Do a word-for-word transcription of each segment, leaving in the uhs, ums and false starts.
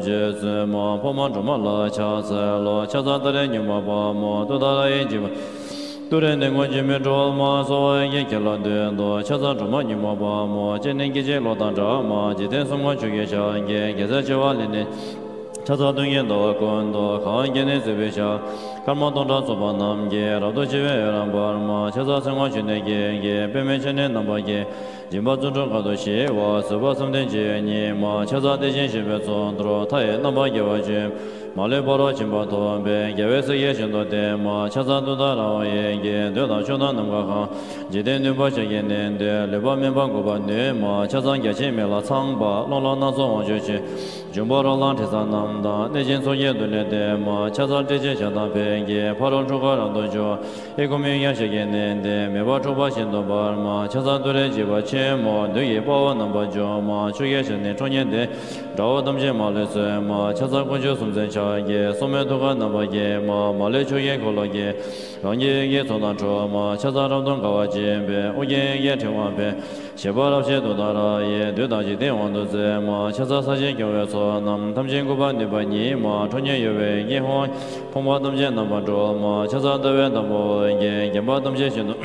རྗེ་བཙུན་མ་འཕགས་མ་སྒྲོལ་མ་ལ་ཕྱག་འཚལ་ལོ། ཕྱག་འཚལ་ཏུ་རེ་སྙིང་པོ་དཔའ་མོ་ཏུཏྟཱ་ར་ཡི་འཇིགས་པ། ཏུ་རེ་ནི་མགོན་འཇིགས་མེད་སྒྲོལ་མ་གསོལ་བ་ཡི་ཁྱེར་ལ་འདུད་དོ། ཕྱག་འཚལ་སྒྲོལ་མ་སྙིང་པོ་དཔའ་མོ། སྤྱན་ནི་སྐད་ཅིག་གློག་དང་འདྲ་མ། འཇིག་རྟེན་གསུམ་མགོན་ཆུ་སྐྱེས་ཞལ་གྱི། རྒྱལ་སྲས་བྱེ་བ་ལས་ནི། ཕྱག་འཚལ་སྟོན་ཀའི་ཟླ་བ་ཀུན་ཏུ། གང་བ་བརྒྱ་ནི་བརྩེགས་པའི་ཞལ། སྐར་མ་སྟོང་ཕྲག་ཚོགས་པ་རྣམས་ཀྱིས། རབ་ཏུ་ཕྱེ་བའི་འོད་རབ་འབར་མ། ཕྱག་འཚལ་སེང་དབང་ཕྱུག་ནི་སྐད་ཀྱིས། པདྨས་ཆོས་ནི་རྣམ་པར་བརྒྱན། སྦྱིན་པ་བརྩོན་འགྲུས་དཀའ་ཐུབ་ཞི་བ། བཟོད་པ་བསམ་གཏན་སྤྱོད་ཉིད་མ། ཕྱག་འཚལ་བདེ་ཆེན་གཤེགས་པའི་གཙུག་ཏོར། མཐའ་ཡས་རྣམ་པར་རྒྱལ་བ་ཅན། མ་ལུས་ཕ་རོལ་ཕྱིན་པ་ཐོབ་པའི། རྒྱལ་བའི་སྲས་ཀྱིས་ཤིན་ཏུ་བསྟེན་མ། ཕྱག་འཚལ་ཏུཏྟཱ་ར་ཧཱུྃ་ཡི་གེས། འདོད་དང་ཕྱོགས་དང་ནམ་མཁའ་གང་། འཇིག་རྟེན་བདུན་པོ་ཞབས་ཀྱིས་མནན་ཏེ། ལུས་པ་སྨིན་པ་འགུགས་པར་ནུས་མ། ཕྱག་འཚལ་རྒྱ་ཆེན་མི་ལ་ཚངས་པ། ཀློང་ལ་སྣ་ཚོགས་དབང་ཕྱུག་ཆེན། འབྱུང་པོ་རོ་ལངས་དྲི་ཟ་རྣམས་དང་། གནོད་སྦྱིན་ཚོགས་ཀྱིས་མདུན་ནས་བསྟོད་མ། ཕྱག་འཚལ་ཏྲཊ་ཅེས་བྱ་དང་ཕཊ་ཀྱིས། ཕ་རོལ་འཁྲུལ་འཁོར་རབ་ཏུ་འཇོམས། ཨེ་ཀོ་མི་ཡ་ཞབས་ཀྱིས་མནན་ཏེ། མེ་འབར་འཁྲུགས་པ་ཤིན་ཏུ་འབར་མ། ཕྱག་འཚལ་ཏུ་རེ་འཇིགས་པ་ཆེན་མོ། བདུད་ཀྱི་དཔའ་བོ་རྣམ་པར་འཇོམས་མ། ཆུ་སྐྱེས་ཞལ་ནི་ཁྲོ་གཉེར་ལྡན། དགྲ་བོ་ཐམས་ཅད་མ་ལུས་གསོད་མ། ཕྱག་འཚལ་དཀོན་མཆོག་གསུམ་མཚོན་ཕྱག་རྒྱའི། སོར་མོས་ཐུགས་ཀར་རྣམ་པར་བརྒྱན་མ། མ་ལུས་ཕྱོགས་ཀྱི་འཁོར་ལོས་བརྒྱན། རང་གི་ཡི་གེ་ཚོགས་དང་འཕྲོ་མ། ཕྱག་འཚལ་རབ་ཏུ་དགའ་བ་སྤྱོད་པའི། ཨོ་རྒྱན་ཡི་གེ་ཕྲེང་བ་འཕེལ། བཞད་པ་རབ་བཞད་ཏུཏྟཱ་ར་ཡིས། བདུད་དང་འཇིག་རྟེན་དབང་དུ་མཛད་མ། ཕྱག་འཚལ་ས་གཞིའི་སྐྱོང་བའི་ཚོགས་རྣམས། ཐམས་ཅད་འགུགས་པར་ནུས་པ་ཉིད་མ། ཁྲོ་གཉེར་གཡོ་བའི་ཡི་གེ་ཧཱུྃ། ཕོངས་པ་ཐམས་ཅད་རྣམ་པར་སྒྲོལ་མ། ཕྱག་འཚལ་ཟླ་བའི་དང་པོ་ཡི་གེས། བརྒྱན་པ་ཐམས་ཅད་ཤིན་ཏུ།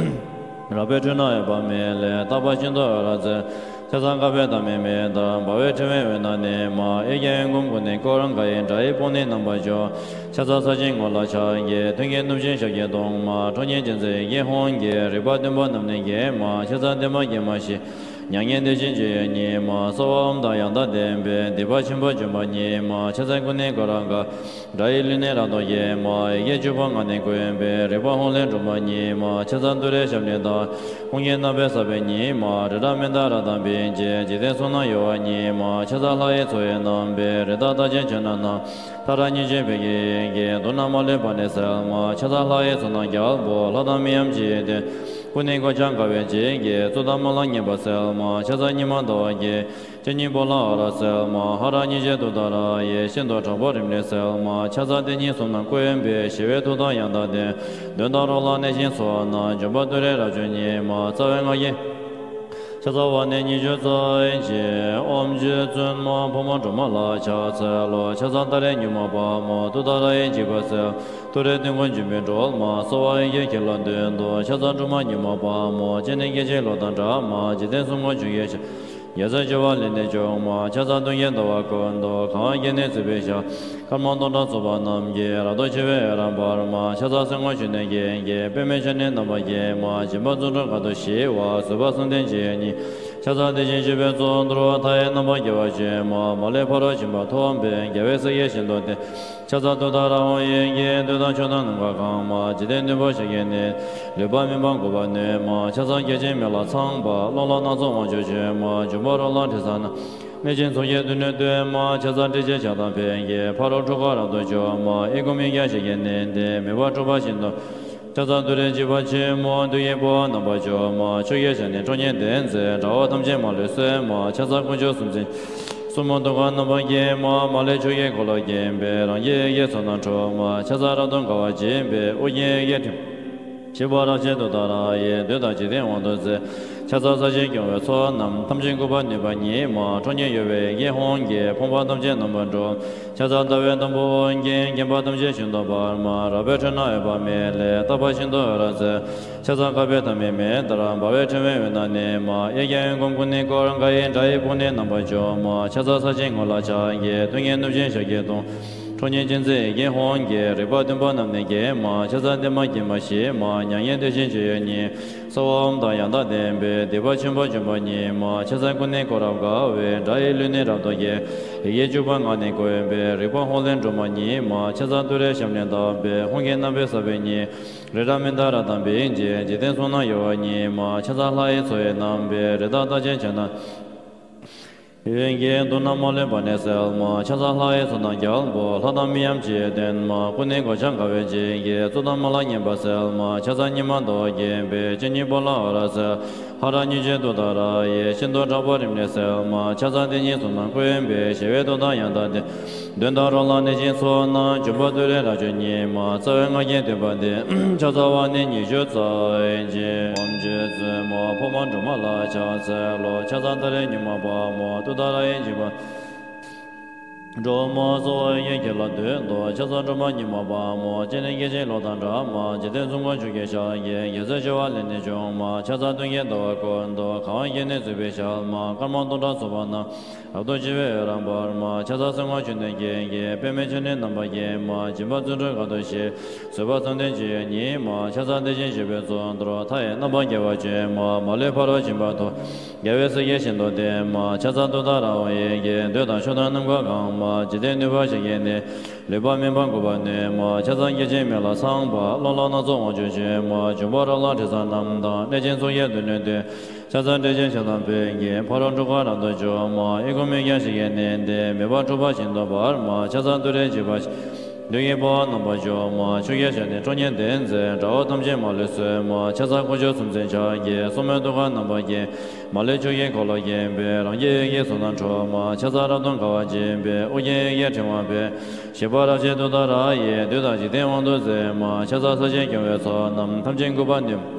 རལ་པའི་ཁྲོད་ན་འོད་དཔག་མེད་ལས། རྟག་པར་ཤིན་ཏུ་འོད་རབ་མཛད། ཕྱག་འཚལ་དཀར་པོའི་ཟླ་མེད་མེ་ལྟར། འབར་བའི་ཕྲེང་བའི་དབུས་ན་གནས་མ། ཨེ་ཀྱེ་ཧོན་ཀུམ་ཀུན་ནས་བསྐོར། དགའ་བའི་སྒྲ་ཡིས་དཔུང་ནི་རྣམ་པར་འཇོམས། ཕྱག་འཚལ་ས་གཞིའི་ངོས་ལ་ཕྱག་གི། མཐུན་རྐྱེན་གནུབས་ཤིང་ཞབས་ཀྱིས་བརྡུང་མ། ཁྲོ་གཉེར་ཅན་མཛད་ཡི་གེ་ཧཱུྃ་གིས། རིག་པ་བདུན་པོ་རྣམས་ནི་འགེམས་མ། ཕྱག་འཚལ་བདེ་མ་དགེ་མ་ཞི། མྱ་ངན་འདས་ཞི་སྤྱོད་ཡུལ་ཉིད་མ། གསོལ་བ་འོ་མ་དང་ཡང་དག་ལྡན་པས། སྡིག་པ་ཆེན་པོ་འཇོམས་པ་ཉིད་མ། ཕྱག་འཚལ་ཀུན་ནས་བསྐོར་རབ་དགའ། སྒྲ་ཡིས་ཀླུ་ནི་རབ་ཏུ་གོས་མ། ཡི་གེ་བཅུ་པོ་ལྔ་ནི་བཀོད་པས། རིག་པ་ཧཱུྃ་ལས་འཁྲུངས་པ་ཉིད་མ། ཕྱག་འཚལ་ཏུ་རེའི་ཞབས་ནི་བརྡབས། ཧཱུྃ་གི་རྣམ་པའི་ས་བོན་ཉིད་མ། རི་དྭགས་མི་དང་ར་དང་བིང་ཅན། འཇིག་རྟེན་གསུམ་རྣམས་གཡོ་བ་ཉིད་མ། ཕྱག་འཚལ་ལྷ་ཡི་ཚོགས་ཡི་རྣམ་པའི། རི་དྭགས་རྟགས་ཅན་ཁྱེད་རྣམས་རྣམས། མཐའ་ར་གཉིས་བྱོན་ཕཊ་ཀྱི་ཡི་གེས། མདུན་ན་མ་ལུས་པ་ནི་སེལ་མ། ཕྱག་འཚལ་ལྷ་ཡི་ཚོགས་རྣམས་རྒྱལ་པོ། ལྷ་དང་མི་འམ་ཅི་ཡིས་བསྟེན། སྐུ་ནི་གོ་ཆ་དཀར་པོའི་འཇིགས་ཀྱིས། གཙུག་ཏོར་མ་ལ་བརྙེས་པ་སེལ་མ། ཕྱག་འཚལ་སྙིགས་མ་ཟླ་བ་གིས། སྤྱན་གཉིས་པོ་ལ་འོད་རབ་གསལ་མ། ཧ་ར་གཉིས་བྱོན་ཏུཏྟཱ་ར་ཡིས། ཤིན་ཏུ་དྲག་པོ་རིམས་ནད་སེལ་མ། ཕྱག་འཚལ་དེ་ཉིད་གསུམ་རྣམས་བཀོད་པས། ཞི་བའི་མཐུ་དང་ཡང་དག་ལྡན། གདོན་དང་རོ་ལངས་གནོད་སྦྱིན་ཚོགས་རྣམས། འཇོམས་པ་ཏུ་རེ་རབ་བྱུང་ཉིད་མ། རྩ་བའི་སྔགས་ཀྱི། ཕྱག་འཚལ་བ་ནི་ཉི་ཤུ་རྩ་གཅིག་ཨོཾ་རྗེ་བཙུན་མ་འཕགས་མ་སྒྲོལ་མ་ལ་ཕྱག་འཚལ་ལོ། ཕྱག་འཚལ་ཏུ་རེ་སྙིགས་མ་དཔའ་མོ། ཏུཏྟཱ་ར་ཡི་འཇིགས་པ་སེལ། ཏུ་རེ་དུས་མགོན་འཇིགས་མེད་སྒྲོལ་མ། གསོལ་བ་ཡི་གེ་ཁྱེད་ལ་འདུད་དོ། ཕྱག་འཚལ་སྒྲོལ་མ་སྙིགས་མ་དཔའ་མོ། སྤྱན་ནི་སྐད་ཅིག་གློག་དང་འདྲ་མ། འཇིག་རྟེན་གསུམ་མགོན་ཆུ་སྐྱེས་ཞལ། རྒྱལ་སྲས་བྱེ་བ་ལས་ནི་བྱུང་མ། ཕྱག་འཚལ་སྟོན་ཀའི་ཟླ་བ་ཀུན་ཏུ། གང་བ་བརྒྱ་ནི་བརྩེགས་པའི་ཞལ། སྐར་མ་སྟོང་ཕྲག་ཚོགས་པ་རྣམས་ཀྱིས། རབ་ཏུ་ཕྱེ་བའི་འོད་རབ་འབར་མ། ཕྱག་འཚལ་སེང་དབང་ཕྱུག་ནི་སྐད་ཀྱིས། པདྨས་ཆོས་ནི་རྣམ་པར་བརྒྱན་མ། སྦྱིན་པ་བརྩོན་འགྲུས་དཀའ་ཐུབ་ཞི་བ། བཟོད་པ་བསམ་གཏན་སྤྱོད་ཡུལ་ཉིད། ཕྱག་འཚལ་དེ་བཞིན་གཤེགས་པའི་གཙུག་ཏོར། མཐའ་ཡས་རྣམ་པར་རྒྱལ་བ་ཆེན་པོ། མ་ལུས་ཕ་རོལ་ཕྱིན་པ་ཐོབ་པའི། རྒྱལ་བའི་སྲས་ཀྱིས་ཤིན་ཏུ་བསྟེན། ཕྱག་འཚལ་ཏུཏྟཱ་ར་ཧཱུྃ་ཡི་གེས། འདོད་དང་ཕྱོགས་དང་ནམ་མཁའ་གང་མ། འཇིག་རྟེན་བདུན་པོ་ཞབས་ཀྱིས་མནན། ལུས་པ་སྨིན་པ་འགུགས་པར་ནུས་མ། ཕྱག་འཚལ་རྒྱ་ཆེན་མི་ལ་ཚངས་པ། ཀློང་ལ་སྣ་ཚོགས་དབང་ཕྱུག་ཆེན་མོ། འབྱུང་པོ་རོ་ལངས་དྲི་ཟ་རྣམས། གནོད་སྦྱིན་ཚོགས་ཀྱིས་མདུན་ནས་བསྟོད་མ། ཕྱག་འཚལ་ཏྲཊ་ཅེས་བྱ་དང་ཕཊ་ཀྱིས། ཕ་རོལ་འཁྲུལ་འཁོར་རབ་ཏུ་འཇོམས་མ། ཨེ་ཀོ་མི་ཡ་ཞབས་ཀྱིས་མནན་ཏེ། མེ་འབར་འཁྲུགས་པ་ཤིན་ཏུ། ཕྱག་འཚལ་ཏུ་རེ་འཇིགས་པ་ཆེན་མོ། བདུད་ཀྱི་དཔའ་བོ་རྣམ་པར་འཇོམས་མ། ཆུ་སྐྱེས་ཞལ་ནི་ཁྲོ་གཉེར་ལྡན་མཛད། དགྲ་བོ་ཐམས་ཅད་མ་ལུས་གསོད་མ། ཕྱག་འཚལ་དཀོན་མཆོག་གསུམ་མཚོན། གསུང་མོ་ཐུགས་ཀར་རྣམ་པར་བརྒྱན་མ། མ་ལུས་ཕྱོགས་ཀྱི་འཁོར་ལོས་བརྒྱན་པའི། རང་གི་ཡི་གེ་ཚོགས་རྣམས་འཕྲོ་མ། ཕྱག་འཚལ་རབ་ཏུ་དགའ་བ་སྤྱོད་པའི། ཨོ་རྒྱན་ཡི་གེ་ཕྲེང་བ། གཤེགས་པ་རབ་བཞད་ཏུཏྟཱ་ར་ཡིས། བདུད་དང་འཇིག་རྟེན་དབང་དུ་མཛད། ཕྱག་འཚལ་ས་གཞིའི་སྐྱོང་བའི་ཚོགས་རྣམས། ཐམས་ཅད་འགུགས་པར་ནུས་པ་ཉིད་མ། ཁྲོ་གཉེར་གཡོ་བའི་ཡི་གེ་ཧཱུྃ་གིས། ཕོངས་པ་ཐམས་ཅད་རྣམ་པར་སྒྲོལ། ཕྱག་འཚལ་ཟླ་བའི་དང་པོ་ཨོ་རྒྱན། བརྒྱན་པ་ཐམས་ཅད་ཤིན་ཏུ་འབར་མ། རལ་པའི་ཁྲོད་ན་འོད་དཔག་མེད་ལས། རྟག་པར་ཤིན་ཏུ་འོད་རབ་མཛད། ཕྱག་འཚལ་དཀར་པོའི་ཟླ་མེད་མེ་ལྟར། འབར་བའི་ཕྲེང་བའི་དབུས་ན་གནས་མ། ཨེ་ཀྱེ་ཧོན་ཀོམ་ཀུན་ནས་བསྐོར། དགའ་བའི་སྒྲ་ཡིས་དཔུང་ནི་རྣམ་པར་འཇོམས་མ། ཕྱག་འཚལ་ས་གཞིའི་ངོས་ལ་ཕྱག་གི། ཐུགས་ཉིད་གནུབས་ཤིང་ཞབས་ཀྱིས་བརྡུང་། ཁྲོ་གཉེར་ཅན་མཛད་ཡི་གེ་ཧཱུྃ་གིས། རིག་པ་བདུན་པོ་རྣམས་ནི་འགེམས་མ། ཕྱག་འཚལ་བདེ་མ་དགེ་མ་ཞི་མ། མྱ་ངན་འདས་ཞི་སྤྱོད་ཡུལ་ཉིད། གསོལ་བ་འོ་མ་དང་ཡང་དག་ལྡན་པས། སྡིག་པ་ཆེན་པོ་འཇོམས་པ་ཉིད་མ། ཕྱག་འཚལ་ཀུན་ནས་བསྐོར་རབ་དགའ་བའི། སྒྲ་ཡིས་ཀླུ་ནི་རབ་ཏུ་གོས། ཡི་གེ་བཅུ་པོ་ལྔ་ནི་བཀོད་པའི། རིག་པ་ཧཱུྃ་ལས་འཁྲུངས་པ་ཉིད་མ། ཕྱག་འཚལ་ཏུ་རེའི་ཞབས་ནི་བརྡབས་པས། ཧཱུྃ་གི་རྣམ་པའི་ས་བོན་ཉིད། རི་དྭགས་མི་དང་ར་དང་བིང་ཅན། འཇིག་རྟེན་གསུམ་རྣམས་གཡོ་བ་ཉིད་མ། ཕྱག་འཚལ་ལྷ་ཡི་ཚོགས་ཡི་རྣམ་པའི། རི་དྭགས་རྟགས་ཅན་ཁྱེད་རྣམས། ཡོན་གྱི་མདུན་ན་མ་ལུས་པ་ནི་སེལ་མ། ཕྱག་འཚལ་ལྷ་ཡི་ཚོགས་རྣམས་རྒྱལ་པོ། ལྷ་དང་མི་འམ་ཅི་ཡིས་བསྟེན་མ། སྐུ་ནི་གོ་ཆ་དཀར་པོའི་འཇིགས་ཀྱིས། གཙུག་ཏོར་མ་ལ་བརྙས་པ་སེལ་མ། ཕྱག་འཚལ་སྙིགས་མ་ཟླ་བ་གིས་བརྒྱན་པའི། སྤྱན་གཉིས་པོ་ལ་འོད་རབ་གསལ། ཧ་ར་གཉིས་བྱོན་ཏུཏྟཱ་ར་ཡིས། ཤིན་ཏུ་དྲག་པོ་རིམས་ནད་སེལ་མ། ཕྱག་འཚལ་དེ་ཉིད་གསུམ་རྣམས་བཀོད་པའི། ཞི་བའི་མཐུ་དང་ཡང་དག་ལྡན། གདོན་དང་རོ་ལངས་གནོད་སྦྱིན་ཚོགས་རྣམས། འཇོམས་པ་ཏུ་རེ་རབ་བྱུང་ཉིད་མ། རྩ་བའི་སྔགས་ཀྱི་བསྟོད་པ་འདི། ཕྱག་འཚལ་བ་ནི་ཉི་ཤུ་རྩ་གཅིག་ཨོཾ་རྗེ་བཙུན་མ་འཕགས་མ་སྒྲོལ་མ་ལ་ཕྱག་འཚལ་ལོ། ཕྱག་འཚལ་ཏུ་རེ་སྙིགས་མ་དཔའ་མོ། ཏུཏྟཱ་ར་ཡི་འཇིགས་པ། སྒྲོལ་མ་གསོལ་བ་ཡི་གེ་ལ་འདུད་དོ། ཕྱག་འཚལ་སྒྲོལ་མ་ཉི་མ་པདྨོ། སྤྱན་ནི་སྐད་ཅིག་གློག་དང་འདྲ་མ། འཇིག་རྟེན་གསུམ་མགོན་ཆུ་སྐྱེས་ཞལ་གྱི། རྒྱལ་སྲས་བྱེ་བ་ལས་ནི་བྱུང་མ། ཕྱག་འཚལ་སྟོན་ཀའི་ཟླ་བ་ཀུན་ཏུ། གང་བས་བསྐྱེད་ནས་གཙོས་པའི་ཞལ་མ། དཀར་དམར་མཐོང་གྲགས་ཚུགས་པ་རྣམས། རབ་ཏུ་ཕྱེ་བའི་འོད་རབ་འབར་མ། ཕྱག་འཚལ་སེང་དབང་ཕྱུག་ནས་སྐྱེས་ཀྱི། པདྨས་ཕྱག་ནི་རྣམ་པར་བརྒྱན་མ། སྦྱིན་པ་བརྩོན་འགྲུས་དགའ་ཏོག་ཅན། བཟོད་པ་བསམ་གཏན་ཇི་ཡོད་ཉིད་མ། ཕྱག་འཚལ་བདེ་ཆེན་བཞད་པའི་གཙུག་ཏོར། མཐའ་ཡས་རྣམ་པར་རྒྱལ་བ་ཅན་མ། མ་ལུས་ཕ་རོལ་ཕྱིན་པ་ཐོབ། རྒྱལ་བའི་སྲས་ཀྱིས་ཤིན་ཏུ་བསྟེན་མ། ཕྱག་འཚལ་ཏུཏྟཱ་ར་ཧཱུྃ་ཡི་གེས། འདོད་དང་ཕྱོགས་དང་ནམ་མཁའ་གང་མ། འཇིག་རྟེན་ནུས་པ་ཞིང་གི་གནས། ལུས་པ་མིན་པ་འགུགས་པར་ནུས་མ། ཕྱག་འཚལ་སྐྱེ་འཆི་མེད་ལ་ཚངས་པ། གློ་ལ་སྣ་ཚོགས་དབང་ཕྱུག་ཆེན་མ། འབྱུང་པོ་རོ་ལངས་དྲི་ཟ་རྣམས་དང་། གནོད་སྦྱིན་ཚོགས་ཀྱིས་སྡུག་བསྔལ་འདོད། ཕྱག་འཚལ་ཏྲཊ་ཅེས་བྱ་དང་ཕཊ་ཀྱིས། ཕ་རོལ་འཁྲུལ་འཁོར་རབ་ཏུ་འཇོམས་མ། ཨི་ཁུ་མི་འགྱང་ཞིང་གི་གནས་འདི། མེ་འབར་འཁྲུགས་པ་ཤིན་ཏུ་འབར་མ། ཕྱག་འཚལ་ཏུ་རེ་འཇིགས་པ་བདུད་ཀྱི་དཔའ་བོ་རྣམ་པར་འཇོམས་མ། ཆུ་སྐྱེས་ཞལ་ནི་ཁྲོ་གཉེར་ལྡན་མཛད། དགྲ་བོ་ཐམས་ཅད་མ་ལུས་གསོད་མ། ཕྱག་འཚལ་དཀོན་མཆོག་གསུམ་མཚོན་ཕྱག་རྒྱའི། སོར་མོས་ཐུགས་ཀར་རྣམ་པར་བརྒྱན། མ་ལུས་ཕྱོགས་ཀྱི་འཁོར་ལོས་བརྒྱན་པའི། རང་གི་ཡུལ་གྱི་གཟུགས་རྣམས་འཁྲུགས་མ། ཕྱག་འཚལ་རབ་ཏུ་དགའ་བ་སྦྱིན་པའི། ཨོ་རྒྱན་ཡི་གེ་ཕྲེང་བ་འབེབས། བཞད་པ་རབ་བཞད་ཏུཏྟཱ་ར་ཡིས། བདུད་དང་འཇིག་རྟེན་དབང་དུ་མཛད་མ། ཕྱག་འཚལ་ས་གཞིའི་སྐྱོང་བའི་ཚོགས་རྣམས། ཐམས་ཅད་འགུགས་པར་ནུས།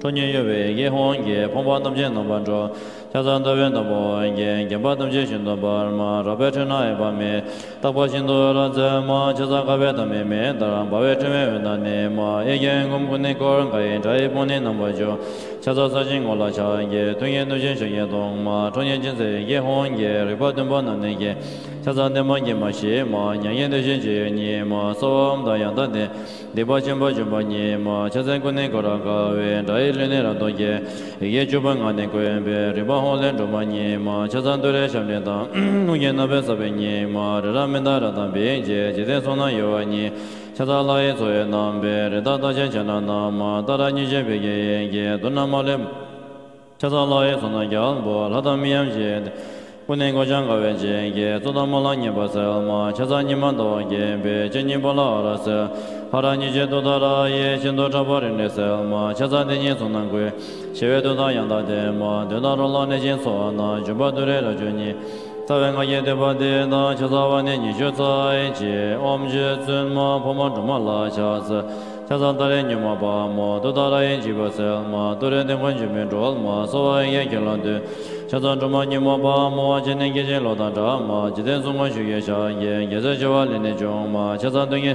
ཁྲོ་གཉེར་གཡོ་བའི་ཡི་གེ་ཧཱུྃ་གིས། ཕོངས་པ་ཐམས་ཅད་རྣམ་པར་སྒྲོལ། ཕྱག་འཚལ་ཟླ་བའི་དམ་པ་ཨོ་རྒྱན། བརྒྱན་པ་ཐམས་ཅད་ཤིན་ཏུ་འབར་མ། རལ་པའི་ཁྲོད་ན་ཡོད་པ་མེ། རྟག་པ་བཞིན་དུ་འོད་རབ་མཛད་མ། ཕྱག་འཚལ་དཀར་པོའི་ཐ་མའི་མེ་ལྟར། འབར་བའི་ཕྲེང་བའི་འོད་རྣམས་ནི་མ། གཡས་བརྐྱང་བསྐུམ་སྐུ་ནི་བསྐོར། དགའ་བའི་སྒྲ་ཡིས་དཔུང་ནི་རྣམ་པར་འཇོམས། ཕྱག་འཚལ་ས་གཞིའི་ངོས་ལ་ཕྱག་རྒྱའི། ཐུགས་ཀྱི་སྣོད་ཆེན་ཞལ་གྱི་གདུང་མ། ཁྲོ་གཉེར་ཅན་མཛད་ཡི་གེ་ཧཱུྃ་གིས། རིག་པ་བདུན་པོ་རྣམས་ནི་བརྒྱན། ཕྱག་འཚལ་བདེ་མ་དགེ་མ་ཞི་མ། མྱ་ངན་འདས་ཞི་སྤྱོད་ཡུལ་ཉིད་མ། གསོལ་བ་འམ་དང་ཡང་དག་ལྡན། སྡིག་པ་ཆེན་པོ་འཇོམས་པ་ཉིད་མ། ཕྱག་འཚལ་སྐུ་ནི་བསྐོར་རབ་དགའ་བའི། སྒྲ་ཡིས་ལུས་ནི་རབ་ཏུ་བརྒྱན། ཡི་གེ་བཅུ་པོ་ལྔ་ནི་བཀོད་པའི། རིག་པ་ཧཱུྃ་ལས་འབྲུ་མ་ཉིད་མ། ཕྱག་འཚལ་ཏུ་རེའི་ཞབས་གཉིས་དང་། ཧཱུྃ་གི་རྣམ་པའི་ས་བོན་ཉིད་མ། རི་རབ་མནྡ་ར་དང་བིང་བཅས། འཇིག་རྟེན་གསུམ་རྣམས་གཡོ་བ་ཉིད། ཕྱག་འཚལ་ལྷ་ཡི་ཚོགས་དབྱངས་རྣམ་པའི། རི་དྭགས་རྟགས་ཅན་བྱ་རྣམས་རྣམ་མ། ཏཱ་ར་གཉིས་བརྗོད་ཕཊ་ཀྱི་ཡི་གེས། མདུང་རྣམས་མ་ལུས། ཕྱག་འཚལ་ལྷ་ཡི་ཚོགས་རྣམས་རྒྱལ་པོ། ལྷ་དང་མི་འམ་ཅི་ཡིས་བསྟེན། སྐུ་ནི་གོས་ལྗང་དཀར་པོས་བརྒྱན་གྱིས། གཙུག་ཏོར་མ་ལ་མཉེས་པ་སིལ་མ། ཕྱག་འཚལ་ཉི་མ་ཟླ་བ་བརྒྱན་པའི། སྤྱན་གཉིས་པོ་ལ་འོད་རབ་གསལ། ཧ་ར་གཉིས་བརྗོད་ཏུཏྟཱ་ར་ཡིས། ཤིན་ཏུ་དྲག་པོ་རིམས་ནད་སེལ་མ། ཕྱག་འཚལ་དེ་ཉིད་གཟུགས་རྣམས་ཀུན། ཞི་བའི་མཐུ་དང་ཡང་དག་ལྡན་མ། གདོན་དང་རོ་ལངས་གནོད་སྦྱིན་ཚོགས་རྣམས། འཇོམས་པ་ཏུ་རེ་རབ་འབྱུང་ཉིད། རྩ་བའི་སྔགས་ཀྱི་བསྟོད་པ་འདི་དང་། ཕྱག་འཚལ་བ་ནི་ཉི་ཤུ་རྩ་གཅིག་ཨོཾ་རྗེ་བཙུན་མ་ཕག་མོ་སྒྲོལ་མ་ལ་ཕྱག་འཚལ། ཕྱག་འཚལ་ཏཱ་རེ་མྱུར་མ་དཔའ་མོ། ཏུཏྟཱ་ར་ཡི་འཇིགས་པ་སེལ་མ། ཏུ་རེ་ཏུ་དཀོན་འཇིགས་མེད་སྒྲོལ་མ། གསོལ་བ་ཡི་གེ་ཁྱེར་ལོ་བདུན། ཕྱག་འཚལ་སྒྲོལ་མ་མྱུར་མ་དཔའ་མོ། སྤྱན་ནི་སྐད་ཅིག་གློག་དང་འདྲ་མ། འཇིག་རྟེན་གསུམ་མགོན་ཆུ་སྐྱེས་ཞལ་གྱི། རྒྱལ་སྲས་བྱེ་བ་ལས་ནི་བྱུང་མ། ཕྱག་འཚལ་སྟོན་ཀའི།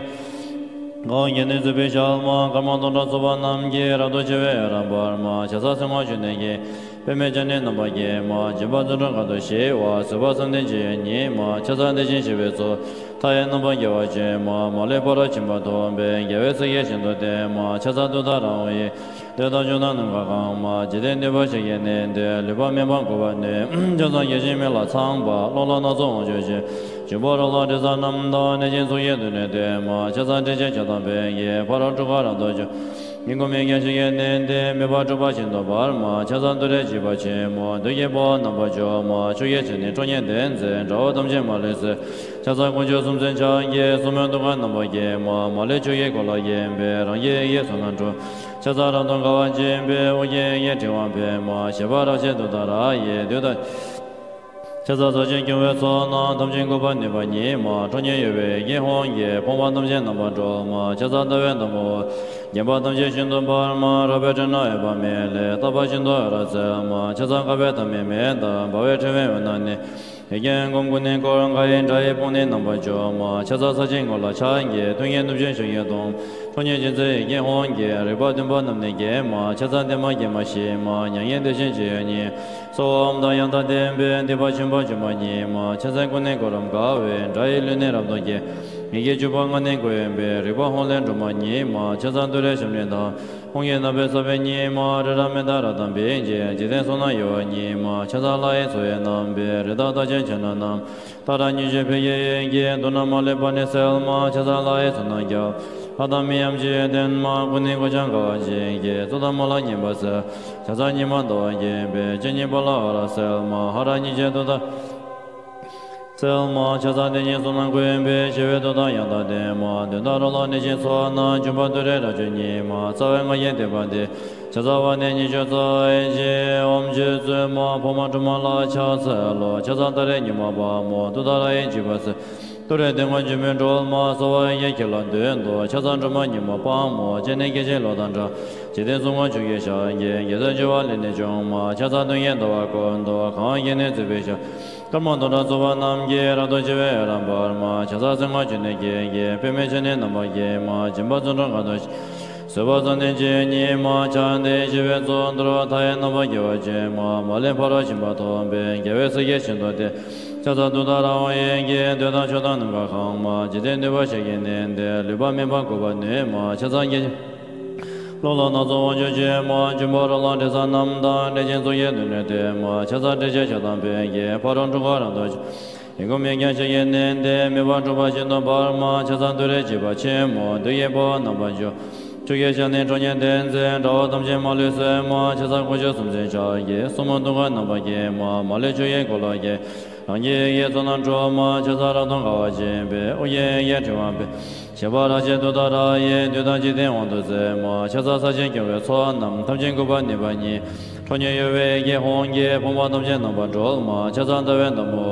གང་བས་བསྐྱེད་ནས་གཙོས་པའི་ཞལ་མ། དཀར་དམར་མཐོང་གྲགས་ཚུགས་པ་རྣམས་ཀྱིས། རབ་ཏུ་ཕྱེ་བའི་འོད་རབ་འབར་མ། ཕྱག་འཚལ་སེང་དབང་ཕྱུག་ནས་སྐྱེས། པདྨས་ཕྱག་ནི་རྣམ་པར་བརྒྱན་མ། སྦྱིན་པ་བརྩོན་འགྲུས་དགའ་ཏོག་ཅན། བཟོད་པ་བསམ་གཏན་ཇི་ཡོད་ཉིད་མ། ཕྱག་འཚལ་བདེ་ཆེན་བཞད་པའི་གཙུག། མཐའ་ཡས་རྣམ་པར་རྒྱལ་བ་ཅན་མ། མ་ལུས་ཕ་རོལ་ཕྱིན་པ་ཐོབ་པའི། རྒྱལ་བའི་སྲས་ཀྱིས་ཤིན་ཏུ་བསྟེན་མ། ཕྱག་འཚལ་ཏུཏྟཱ་ར་ཧཱུྃ་ཡིས། འདོད་དང་ཕྱོགས་དང་ནམ་མཁའ་གང་མ། འཇིག་རྟེན་ནུས་པ་ཞིང་གི་གནས་འདིར། ལུས་པ་མིན་པ་འགུགས་པར་ནུས། ཕྱག་འཚལ་སྐྱེ་ཤི་མེད་ལ་ཚངས་པ། གློ་ལ་སྣ་ཚོགས་དབང་ཕྱུག་ཆེན། འབྱུང་པོ་རོ་ལངས་དྲི་ཟ་རྣམས་དང་། གནོད་སྦྱིན་ཚོགས་ཀྱིས་སྡུག་བསྔལ་འདོད་མ། ཕྱག་འཚལ་ཏྲཊ་ཅེས་བྱ་དང་ཕཊ་ཀྱིས། ཕ་རོལ་འཁྲུལ་འཁོར་རབ་ཏུ་འཇོམས། ཨི་ཁུ་མི་འགྱང་ཞིང་གི་གནས་འདི། མེ་འབར་འཁྲུགས་པ་ཤིན་ཏུ་འབར་མ། ཕྱག་འཚལ་ཏུ་རེ་འཇིགས་པ་ཆེན་མོ། བདུད་ཀྱི་དཔའ་བོ་རྣམ་པར་འཇོམས་མ། ཆུ་སྐྱེས་ཞལ་ནི་ཁྲོ་གཉེར་ལྡན་མཛད། དགྲ་བོ་ཐམས་ཅད་མ་ལུས་གསོད། ཕྱག་འཚལ་དཀོན་མཆོག་གསུམ་མཚོན་ཕྱག་རྒྱའི། སོར་མོས་ཐུགས་ཀར་རྣམ་པར་བརྒྱན་མ། མ་ལུས་ཕྱོགས་ཀྱི་འཁོར་ལོས་བརྒྱན་པའི། རང་གི་ཡི་གེས་གཟུགས་རྣམས་འཁྲུགས། ཕྱག་འཚལ་རབ་ཏུ་དགའ་བ་སྦྱིན་པའི། ཨོ་རྒྱན་ཡི་གེས་ཕྲེང་བ་འབེབས་མ། བཞད་པ་རབ་བཞད་ཏུཏྟཱ་ར་ཡིས། བདུད་དང་། ཕྱག་འཚལ་ས་གཞིའི་སྐྱོང་བའི་ཚོགས་རྣམས། ཐམས་ཅད་འགུགས་པར་ནུས་པ་ཉིད་མ། ཁྲོ་གཉེར་གཡོ་བའི་ཡི་གེ་ཧཱུྃ་ཡིས། ཕོངས་པ་ཐམས་ཅད་རྣམ་པར་སྒྲོལ་མ། ཕྱག་འཚལ་ཟླ་བའི་དམ་པ་ཨོ། བརྒྱན་པ་ཐམས་ཅད་ཤིན་ཏུ་འབར་མ། རལ་པའི་ཁྲོད་ན་ཡོད་པ་མེ་ལས། རྟག་པ་བཞིན་དུ་འོད་རབ་གསལ་མ། ཕྱག་འཚལ་དཀར་པོའི་ཐ་མའི་མེ་ལྟར། འབར་བའི་ཕྲེང་བའི་འོད་རྣམས་ནི། ཡི་གེ་འབུམ་སྐུ་ནི་བསྐོར། དགའ་བའི་སྒྲ་ཡིས་དཔུང་ནི་རྣམ་པར་འཇོམས་མ། ཕྱག་འཚལ་ས་གཞིའི་ངོས་ལ་ཕྱག་རྒྱའི། ཐུགས་ཀྱི་སྣོད་ཆེན་ཞལ་གྱི་གདུང་། ཁྲོ་གཉེར་ཅན་མཛད་ཡི་གེ་ཧཱུྃ་ཡིས། རིག་པ་བདུན་པོ་རྣམས་ནི་བརྒྱན་མ། ཕྱག་འཚལ་བདེ་མ་དགེ་མ་ཞི་མ། མྱ་ངན་འདས་ཞི་སྤྱོད་ཡུལ་ཉིད། གསོལ་བའམ་དང་ཡང་དག་ལྡན་པའི། སྡིག་པ་ཆེན་པོ་འཇོམས་པ་ཉིད་མ། ཕྱག་འཚལ་སྐུ་ནི་བསྐོར་རབ་དགའ་བའི། སྒྲ་ཡིས་ལུས་ནི་རབ་ཏུ་བརྒྱན། ཡི་གེ་བཅུ་པོ་ལྔ་ནི་བཀོད་པའི། རིག་པ་ཧཱུྃ་ལས་འབྲུ་མ་ཉིད་མ། ཕྱག་འཚལ་ཏུ་རེའི་ཞབས་གཉིས་དང་། ཧཱུྃ་གི་རྣམ་པའི་ས་བོན་ཉིད་མ། རི་རབ་མནྡ་ར་དང་བིང་བཅས། འཇིག་རྟེན་གསུམ་རྣམས་གཡོ་བ་ཉིད་མ། ཕྱག་འཚལ་ལྷ་ཡི་ཚོགས་དབྱངས་རྣམ་པའི། རི་དྭགས་རྟགས་ཅན་བྱ་རྣམས་རྣམས། ཏཱ་ར་གཉིས་བརྗོད་ཕཊ་ཀྱི་ཡི་གེས། དུག་རྣམས་མ་ལུས་པ་ནི་སེལ་མ། ཕྱག་འཚལ་ལྷ་ཡི་ཚོགས་རྣམས་རྒྱལ། ལྷ་དང་མི་འམ་ཅི་ཡིས་བསྟེན་མ། སྐུ་ནི་གོས་ལྗང་དཀར་པོས་བརྒྱན་གྱིས། གཙུག་ཏོར་མ་ལ་མཉེས་པ་སིལ། ཕྱག་འཚལ་ཉི་མ་ཟླ་བ་བརྒྱན་པའི། སྤྱན་གཉིས་པོ་ལ་འོད་རབ་གསལ་མ། ཧ་ར་གཉིས་བརྗོད་ཏུཏྟཱ་སིལ་མ། ཕྱག་འཚལ་དེ་ཉིད་གཟུགས་རྣམས་བཀོད་པའི། ཞི་བའི་མཐུ་དང་ཡང་དག་ལྡན་མ། གདོན་དང་རོ་ལངས་གནོད་སྦྱིན་ཚོགས་རྣམས། འཇོམས་པ་ཏུ་རེ་རབ་འབྱུང་ཉིད་མ། རྩ་བའི་སྔགས་ཀྱི་བསྟོད་པ་འདི། ཕྱག་འཚལ་བ་ནི་ཉི་ཤུ་རྩ་གཅིག་ཨོཾ་རྗེ་བཙུན་མ་ཕག་མོ་སྒྲོལ་མ་ལ་ཕྱག་འཚལ་ལོ། ཕྱག་འཚལ་ཏཱ་རེ་མྱུར་མ་དཔའ་མོ། ཏུཏྟཱ་ར་ཡི་འཇིགས་པ་སེལ། ཏུ་རེ་ཏུ་དཀོན་འཇིགས་མེད་སྒྲོལ་མ། གསོལ་བ་ཡི་གེ་ཁྱེར་ལོ་བདུན་དུ། ཕྱག་འཚལ་སྒྲོལ་མ་མྱུར་མ་དཔའ་མོ། སྤྱན་ནི་སྐད་ཅིག་གློག་དང་འདྲ། འཇིག་རྟེན་གསུམ་མགོན་ཆུ་སྐྱེས་ཞལ་གྱི། རྒྱལ་སྲས་བྱེ་བ་ལས་ནི་བྱུང་མ། ཕྱག་འཚལ་སྟོན་ཀའི་ཟླ་བ་ཀུན་ཏུ། གང་བས་བསྐྱེད་ནས་གཙོས་པའི་ཞལ། ཀརྨ་དོན་གྲུབ་ཚོགས་པ་རྣམས་ཀྱིས་རབ་ཏུ་ཕྱེ་བའི་རབ་འབར་མ། ཕྱག་འཚལ་སེམས་དཔའ་བཅུ་གཉིས་ཀྱི་དཀྱིལ། པདྨའི་ཕྱག་ནི་རྣམ་པར་བརྒྱན་མ། སྦྱིན་པ་བརྩོན་འགྲུས་མཁའ་འགྲོ་ཞིང་། བཟོད་པ་བསམ་གཏན་སྤྱི་ཡི་ཉི་མ། ཕྱག་འདི་བཞི་པའི་ཚོགས་འདུར་བ། མཐའ་ཡས་རྣམ་པར་རྒྱལ་བ་ཅན་མ། མ་ལུས་ཕ་རོལ་ཕྱིན་པ་ཐོབ་པའི། རྒྱལ་བའི་སྲས་ཀྱི་ཞིང་དུ་བསྟན། ཕྱག་འཚལ་ཏུཏྟཱ་ར་ཧཱུྃ་ཡི་དཀྱིལ། འདོད་དང་ཕྱོགས་དང་ནམ་མཁའ་གང་མ། འཇིག་རྟེན་འདུས་པ་ཕྱག་གིས་མནན་ཏེ། ལུས་པ་མེད་པར་འགུགས་པར་ནུས་མ། ཕྱག་འཚལ་དགྱེས་བྱེད། རླུང་ལྷ་སྣ་ཚོགས་དབང་ཕྱུག་ཆེན་མོ། འབྱུང་པོ་རོ་ལངས་དྲི་ཟ་རྣམས་དང་། འབྲས་ཆན་གཙུག་གི་མདུན་ནས་བཏོན་མ། ཕྱག་འཚལ་ཏྲཊ་ཅེས་བྱ་དང་ཕཊ་ཀྱིས། ཕ་རོལ་འཁྲུག་པ་རབ་ཏུ་འཇོམས། ཡི་གེ་མུ་ཁྱུད་ཕྱག་གིས་མནན་ཏེ། མེ་འབར་འཁྲུག་པ་ཤིན་ཏུ་འབར་མ། ཕྱག་འཚལ་ཏུ་རེ་འཇིགས་པ་ཆེན་མོ། བདུད་ཀྱི་དཔའ་བོ་རྣམ་པར་འཇོམས། ཆུ་སྐྱེས་ཕྱག་ནི་ཁྲོ་གཉེར་ལྡན་མཛད། དགྲ་བོ་ཐམས་ཅད་མ་ལུས་གསོད་མ། ཕྱག་འཚལ་དཀོན་མཆོག་གསུམ་མཚོན་ཕྱག་རྒྱའི། སོར་མོས་བརྡུང་བ་རྣམ་པར་བརྒྱན་མ། མ་ལུས་ཆུ་ཡི་འཁོར་ལོས་བརྒྱན། རང་གི་ཡི་གེ་ཚོགས་རྣམས་འགྲོ་མ། ཕྱག་འཚལ་རབ་ཏུ་དགའ་བ་ཅན་པས། ཨོ་རྒྱན་ཡི་གེ་ཕྲེང་བ་སྦས། བཞད་པ་རབ་བརྒྱས་ཏུཏྟཱ་ར་ཡིས། བདུད་དང་འཇིག་རྟེན་དབང་དུ་མཛད་མ། ཕྱག་འཚལ་ས་གཞིའི་སྐྱོང་བའི་ཚོགས་རྣམས། ཐམས་ཅད་འགུགས་པར་ནུས་པ་ཉིད། ཁྲོ་གཉེར་གཡོ་བའི་ཡི་གེ་ཧཱུྃ་གིས། ཕོངས་པ་ཐམས་ཅད་རྣམ་པར་སྒྲོལ་མ། ཕྱག་འཚལ་ཟླ་བའི་ཟླ་མོ།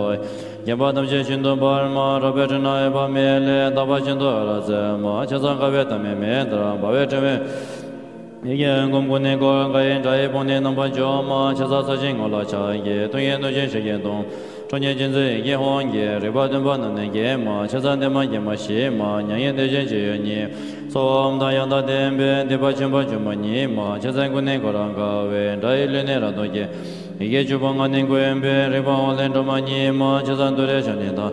བརྒྱན་པ་ཐམས་ཅད་ཤིན་ཏུ་འབར་མ། རལ་པའི་ཁྲོད་ན་འོད་དཔག་མེད་ལས། དག་པ་ཤིན་ཏུ་འོད་རབ་གསལ་མ། ཕྱག་འཚལ་དཀར་པོའི་ཟླ་མེད་མེ་ལྟར་འབར་བའི་ཕྲེང་བའི། ཡི་གེ་ཧོམ་ཁུང་ཀུན་ནས་བསྐོར། དགའ་བའི་སྒྲ་ཡིས་དཔུང་ནི་རྣམ་པར་འཇོམས་མ། ཕྱག་འཚལ་ས་གཞིའི་ངོས་ལ་ཕྱག་གིས། ཐུགས་ཀྱི་གནོད་སྦྱིན་ཞལ་གྱིས་བརྡུང་། ཁྲོ་གཉེར་ཅན་མཛད་ཡི་གེ་ཧཱུྃ་གིས། རིག་པ་བདུན་པོ་རྣམས་ནི་འགེམས་མ། ཕྱག་འཚལ་བདེ་མ་དགེ་མ་ཞི་མ། མྱ་ངན་འདས་ཞི་སྤྱི་ཡི་ཉི་མ། ཚོགས་དབང་དང་ཡང་དག་ལྡན་པས། སྡིག་པ་ཆེན་པོ་འཇོམས་པ་ཉིད་མ། ཕྱག་འཚལ་ཀུན་ནས་འཁོར་རབ་དགའ་བའི། དགྲ་ཡི་ལུས་ནི་རབ་ཏུ་འགེམས། ཡི་གེ་བཅུ་པོ་ལྔ་ནི་བཀོད་པས། རིག་པ་ཧཱུྃ་ལས་སྒྲོལ་མ་ཉིད་མ། ཕྱག་འཚལ་ཏུ་རེའི་ཕྱག་ནི་དང་།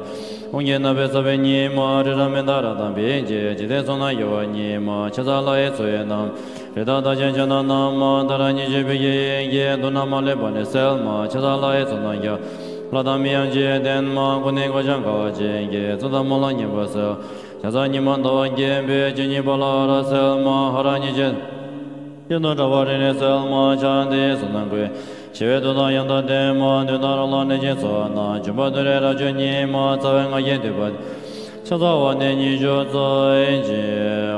ཧཱུྃ་གི་རྣམ་པའི་ས་བོན་ཉིད་མ། རི་རབ་མནྡ་ར་དང་བིང་བྱེད། འཇིག་རྟེན་གསུམ་རྣམས་གཡོ་བ་ཉིད་མ། ཕྱག་འཚལ་ལྷ་ཡི་མཚོ་ཡི་རྣམ། རི་དྭགས་རྟགས་ཅན་ཕྱག་ན་བསྣམས་མ། ཏཱ་ར་གཉིས་བརྗོད་བོད་ཀྱི་ཡི་གེས། དུག་རྣམས་མ་ལུས་པ་ནི་སེལ་མ། ཕྱག་འཚལ་ལྷ་ཡི་ཚོགས་རྣམས་ཀྱིས། ལྷ་དང་མི་ཡང་འཇིག་རྟེན་མ། ཀུན་ནས་བསྐོར་ཞིང་དགའ་བ་ཅན་གྱིས། གཙུག་དང་དམུ་ལྷ་གཉིས་པོ་སེལ། ཕྱག་འཚལ་ཉི་མ་ཟླ་བ་རྒྱས་པའི། སྤྱན་གཉིས་པ་ལ་འོད་རབ་གསལ་མ། ཧ་ར་གཉིས་བརྗོད། ཤིན་ཏུ་དྲག་པོ་རིམས་ནད་སེལ་མ། ཕྱག་འདི་ཡིས་གསུམ་རྣམས་བསྐོར། ཞི་བའི་མཐུ་དང་ཡང་དག་ལྡན་མ། གནོད་དང་རོ་ལངས་ནད་ཀྱི་ཚོགས་རྣམས། འཇོམས་པ་ཏུ་རེའི་རབ་མཆོག་ཉིད་མ། རྩ་བའི་སྔགས་ཀྱིས་འདུས་པ། ཕྱག་འཚལ་བ་ནི་ཉི་ཤུ་རྩ་བཞི།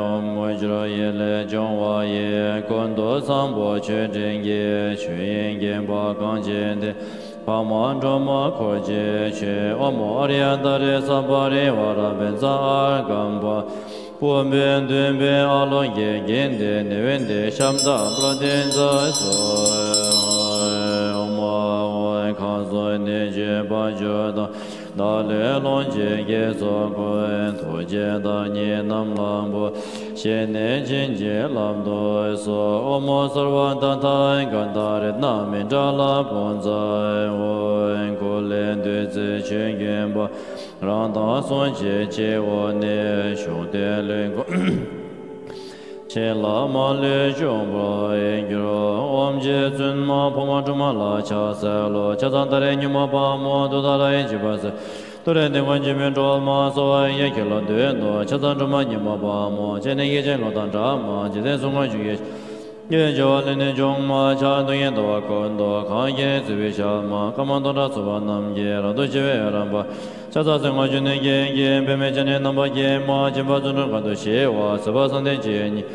ཨོཾ་སྤྱི་བོར་ཡེ་ལས་སྦྱོང་བ་ཡི། ཀུན་ཏུ་བཟང་པོ་མཆོད་སྤྲིན་གྱི། ཆོས་དབྱིངས་བརྒྱན་པ་གངས་ཅན་ལྡན། འཕགས་མ་སྒྲོལ་མ་འཁོར་གྱིས་མཆོད། ཨོཾ་ཨཱརྱ་ཏཱ་རེ་སརྦ་རི་ཝཱ་ར་བཛྲ་ཨརྒྷཾ་པ། པུཥྤེ་བདུན་པའི་ཨ་ལོ་ཀེ་གིན་ཏེ་ནཻ་ཝི་དྱེ་ཤམ་དྷ་པྲ་ཏཱིཙྪ་སྭཱ་ཧཱ། ཨོཾ་ཨཱཿཧཱུྃ་ཁ་ཙོག་ནད་གཅོད་བ་ཅོ་དང་། ནད་ལས་སློང་བྱེད་བགེགས་ཚོགས་ཀུན། ཐུགས་རྗེས་བདག་ཉིད་རྣམས་ལ་འབུལ། ཞི་གནས་བྱིན་གྱིས་བརླབ་ཏུ་གསོལ། ཨོཾ་སརྦ་ཏ་ཐཱ་ག་ཏ་རཏྣ་མཎྜ་ལ་བྷུ་ཛ་ཧཱུྃ། སྐུ་ལས་བདུད་རྩི་ཆོས་ཀུན་འབར། རང་དང་སྲུང་བྱེད་སྤྱི་བོ་ནས། ཞུགས་ཏེ་ལུས་འཁོར་ཕྱེད་ལ་མ་ལུས་སྐྱོང་བར་འགྱུར། ཨོཾ་རྗེ་བཙུན་མ་ཕག་མོ་ཁྲོ་མོ་ལ་ཕྱག་འཚལ་ལོ། ཕྱག་འཚལ་ཏཱ་རེ་སྙིང་པོ་དཔའ་མོ། ཏུཏྟཱ་ར་ཡི་འཇིགས་པ་སེལ། ཏུ་རེ་འདོད་དགུའི་འཇིགས་མེད་སྒྲོལ་མ། གསོལ་བ་ཡི་གེ་ཁྱོད་ལ་འདུད་དོ། ཕྱག་འཚལ་སྒྲོལ་མ་སྙིང་པོ་དཔའ་མོ། ཁྱེད་ནི་སྐད་ཅིག་གློག་དང་འདྲ་མ། འཇིག་རྟེན་གསུམ་མགོན་ཆུ་སྐྱེས། ཡིད་འགྱུར་བ་ལས་ནི་སྐྱོང་མ། ཕྱག་རྡོ་རྗེ་ཟླ་བ་སྐུ་མདོག་གང་། ཁྱེད་ནི་བརྩེགས་པའི་ཞལ་མ། ཀརྨ་དོན་གྲུབ་ཚོགས་པ་རྣམས་ཀྱིས། རབ་ཏུ་ཕྱེ་བའི་འོད་རབ་འབར། ཕྱག་འཚལ་སེམས་དཔའ་བཅུ་གཉིས་ཀྱི་དཀྱིལ། པདྨའི་ཕྱག་ནི་རྣམ་པར་བརྒྱན་མ། སྦྱིན་པ་བརྩོན་འགྲུས་མཁའ་འགྲོ་ཞི་བ། བཟོད་པ་བསམ་གཏན་སྤྱི་ཡི་ཉི་མ།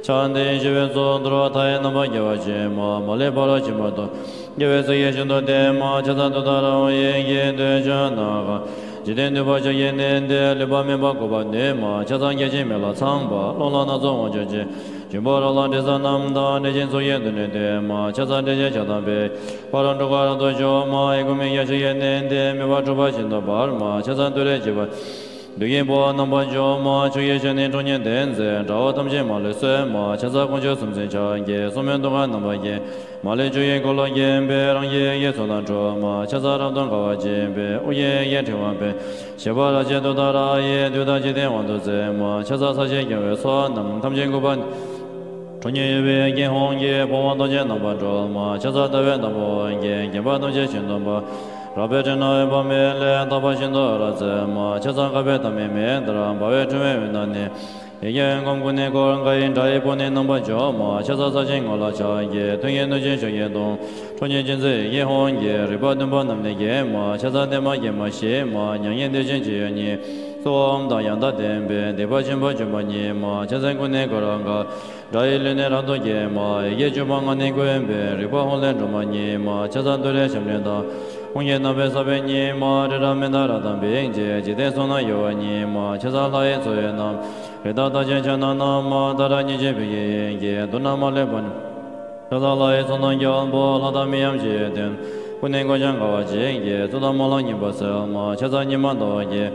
ཕྱག་འདི་ཡིས་ཞི་བའི་མཚོ་འདུལ་བ། མཐའ་ཡས་རྣམ་པར་རྒྱལ་བ་ཆེན་མ། མ་ལུས་ཕ་རོལ་ཕྱིན་པ་ཐོབ། རྒྱལ་བའི་སྲས་ཀྱི་ཞིང་དུ་བསྟན་མ། ཕྱག་འཚལ་ཏུཏྟཱ་ར་ཧཱུྃ་ཡི་གེས། འདོད་ཆགས་སྣང་གང་། འཇིག་རྟེན་འདུས་པ་ཕྱག་གིས་མནན་ཏེ། ལུས་པ་མེད་པར་འགུགས་པར་ནུས་མ། ཕྱག་འཚལ་བརྒྱ་བྱིན་མེ་ལྷ་ཚངས་པ། རླུང་ལྷ་སྣ་ཚོགས་དབང་ཕྱུག་ཆེན། འབྱུང་པོ་རོ་ལངས་དྲི་ཟ་རྣམས་དང་། འབྲས་ཆན་གཙུག་གི་མདུན་ནས་བཏོན་མ། ཕྱག་འཚལ་ཏྲཊ་ཅེས་བྱ་དང་ཕཊ། ཕ་རོལ་འཁྲུག་པ་རབ་ཏུ་འཇོམས་མ། ཡི་གེ་མུ་ཁྱུད་ཕྱག་གིས་མནན་ཏེ། མེ་འབར་འཁྲུག་པ་ཤིན་ཏུ་འབར་མ། ཕྱག་འཚལ་ཏུ་རེ་འཇིགས་པ། བདུད་ཀྱི་དཔའ་བོ་རྣམ་པར་འཇོམས་མ། ཆུ་སྐྱེས་ཕྱག་ནི་ཁྲོ་གཉེར་ལྡན་མཛད། དགྲ་བོ་ཐམས་ཅད་མ་ལུས་གསོད་མ། ཕྱག་འཚལ་དཀོན་མཆོག་གསུམ་མཚོན་ཕྱག་རྒྱའི། སོར་མོས་བརྡུང་བ་རྣམ་པར་བརྒྱན། མ་ལུས་ཆུ་ཡི་འཁོར་ལོས་བརྒྱན་པའི། རང་གི་ཡི་གེ་ཚོགས་རྣམས་འགྲོ་མ། ཕྱག་འཚལ་རབ་ཏུ་དགའ་བ་ཅན་པས། ཨོ་རྒྱན་ཡི་གེ་ཕྲེང་བ་སྦས། བཞད་པ་རབ་བརྒྱས་ཏུཏྟཱ་ར་ཡིས། བདུད་དང་འཇིག་རྟེན་དབང་དུ་མཛད་མ། ཕྱག་འཚལ་ས་གཞིའི་སྐྱོང་བའི་ཚོགས་རྣམས། ཐམས་ཅད་འགུགས་པ། ཁྲོ་གཉེར་གཡོ་བའི་ཡི་གེ་ཧཱུྃ་གིས། ཕོངས་པ་ཐམས་ཅད་རྣམ་པར་སྒྲོལ་མ། ཕྱག་འཚལ་ཟླ་བའི་ཟླ་མོ་བརྒྱན། བརྒྱན་པ་ཐམས་ཅད་ཤིན་ཏུ་འབར། རལ་པའི་ཁྲོད་ན་འོད་དཔག་མེད་ལས། དག་པ་ཤིན་ཏུ་འོད་རབ་གསལ་མ། ཕྱག་འཚལ་དཀར་པོའི་ཟླ་མེད་མེ་ལྟར། འབར་བའི་ཕྲེང་བའི་འོད་རྣམས་ནི། ཡི་གེ་ཧོམ་ཁུང་ཀུན་ནས་བསྐོར། དགའ་བའི་སྒྲ་ཡིས་དཔུང་ནི་རྣམ་པར་འཇོམས་མ། ཕྱག་འཚལ་ས་གཞིའི་ངོས་ལ་ཕྱག་གིས། ཐུགས་ཀྱི་གནོད་སྦྱིན་ཞལ་གྱིས་བརྡུང་། ཁྲོ་གཉེར་ཅན་མཛད་ཡི་གེ་ཧཱུྃ་གིས། རིག་པ་བདུན་པོ་རྣམས་ནི་འགེམས་མ། ཕྱག་འཚལ་བདེ་མ་དགེ་མ་ཞི་མ། མྱ་ངན་འདས་ཞི་སྤྱི་ཡི་ཉི་མ། ཚོགས་དབང་དང་ཡང་དག་ལྡན་པས། སྡིག་པ་ཆེན་པོ་འཇོམས་པ་ཉིད་མ། ཕྱག་འཚལ་ཀུན་ནས་འཁོར་རབ་དགའ། དགྲ་ཡི་ལུས་ནི་རབ་ཏུ་འགེམས་མ། ཡི་གེ་བཅུ་པོ་ལྔ་ནི་བཀོད་པའི། རིག་པ་ཧཱུྃ་ལས་སྒྲོལ་མ་ཉིད་མ། ཕྱག་འཚལ་ཏུ་རེའི་ཞབས་ནི་དང་། ཧཱུྃ་གི་རྣམ་པའི་ས་བོན་ཉིད་མ། རི་རབ་མནྡ་ར་དང་བིང་བྱེད། འཇིག་རྟེན་གསུམ་རྣམས་གཡོ་བ་ཉིད་མ། ཕྱག་འཚལ་ལྷ་ཡི་མཚོ་ཡི་རྣམ། རི་དྭགས་རྟགས་ཅན་ཕྱག་ན་བསྣམས་མ། ཏཱ་ར་གཉིས་བརྗོད་བོད་ཀྱི་ཡི་གེས། དུག་རྣམས་མ་ལུས་པ་ནི། ཕྱག་འཚལ་ལྷ་ཡི་ཚོགས་རྣམས་སྐྱོང་པོ། ལྷ་དང་མི་ཡང་འཇིག་རྟེན། ཀུན་ནས་གོས་ཆེན་དཀར་བ་ཅན་གྱི། གཙུག་ཏོར་དམར་ལ་སྙིམ་པ་སིལ་མ། ཕྱག་འཚལ་ཉི་མ་ཟླ་བ་གི།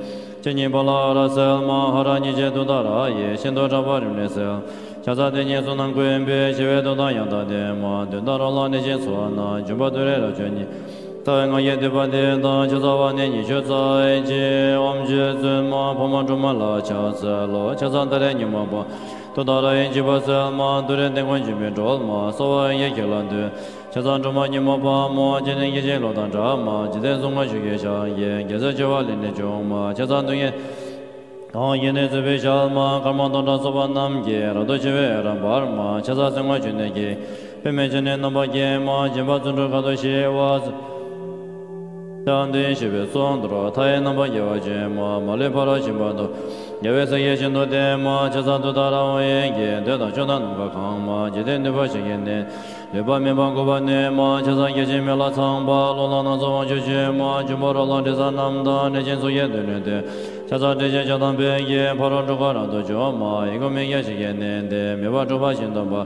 ཕྱག་གཉིས་པ་ལ་ཨ་ར་སིལ་མ། ཧ་ར་གཉིས་ཆེན་ཏུཏྟཱ་ར་ཡི། ཤིན་ཏུ་ཕྲ་བ་རིམས་ནད་སེལ། ཕྱག་འཚལ་དེ་ཉིད་གསུམ་རྣམས་བཀོད་པའི། ཞི་བའི་ཏུཏྟཱ་ཡང་དག་ལྡན་མ། དོན་དམ་རོ་ལངས་གནས་ཆེན་སོགས་ན། འབྱུང་པོ་ཏུ་རེ་རབ་བྱུང་ཉིད། རྩ་བའི་སྔགས་ཀྱི་བསྡུས་པ་འདི་དང་། ཕྱག་འཚལ་བ་ནི་ཉི་ཤུ་རྩ་གཅིག་ཨོཾ་རྗེ་བཙུན་མ་འཕགས་མ་སྒྲོལ་མ་ལ་ཕྱག་འཚལ་ལོ། ཕྱག་འཚལ་ཏཱ་རེ་ཉི་མ་པ། ཏུཏྟཱ་ར་ཡི་འཇིགས་པ་སེལ་མ། ཏུ་རེ་ཏིང་ཀོ་འཇིགས་མེད་སྒྲོལ་མ། སྭ་བྷཱ་ཡེ་ཁྱེད་ལ་འདུད། ཕྱག་འཚལ་སྒྲོལ་མ་ཉི་མ་དཔལ་མོ། སྤྱན་ནི་སྐད་ཅིག་གློག་དང་འདྲ་མ། འཇིག་རྟེན་གསུམ་མགོན་ཆུ་སྐྱེས་ཞལ་གྱི། རྒྱལ་སྲས་བྱེ་བ་ལས་ནི་བྱུང་མ། ཕྱག་འཚལ་གདུལ་བྱའི་དབང་བསྐྱེད་ནི་བཙུན་པའི་ཞལ་མ། སྐར་མ་སྟོང་ཕྲག་ཚོགས་པ་རྣམས་ཀྱིས། རབ་ཏུ་ཕྱེ་བའི་འོད་རབ་འབར་མ། ཕྱག་འཚལ་སེམས་དཔའ་བཅུ་གཉིས་ཀྱི། པདྨས་བརྒྱན་ནས་རྣམ་པར་བརྒྱན་མ། སྦྱིན་པ་བརྩོན་འགྲུས་ཁ་དོག་ཞི་བ། ཕྱག་འདི་ཞི་བའི་གསུང་མདོར། མཐའ་ཡས་རྣམ་པར་རྒྱལ་བ་ཆེན་མོ། མ་ལུས་ཕ་རོལ་ཕྱིན་པ་དང་། རྒྱལ་བའི་སྲས་ཀྱིས་ཤིན་ཏུ་བསྟེན་མ། ཕྱག་འཚལ་ཏུཏྟཱ་ར་ཧཱུྃ་ཡིག་གི། འདོད་དང་ཕྱོགས་དང་ནམ་མཁའ་གང་མ། འཇིག་རྟེན་འདུས་པ་ཞིང་གི་གནས། ལུས་པ་མེད་པར་འགུགས་པར་ནུས་མ། ཕྱག་འཚལ་བརྒྱ་བྱིན་མེ་ལྷ་ཚངས་པ། གློག་ལྷ་སྣ་ཚོགས་དབང་ཕྱུག་ཆེན་མོ། འབྱུང་པོ་རོ་ལངས་དྲི་ཟ་རྣམས་དང་། གནས་ཆེན་ཚོགས་ཀྱི་གདོན་བགྲོད་དེ། ཕྱག་འཚལ་ཏྲཊ་ཅེས་བྱ་དམ་པའི་དཀྱིལ། ཕ་རོལ་འཁྲུལ་འཁོར་རབ་ཏུ་འཇོམས་མ། ཡི་གུ་མི་སྐྱ་ཞིང་གི་གནས་འདི། མེ་འབར་འཁྲུགས་པ་ཞིང་སྟོང་པ།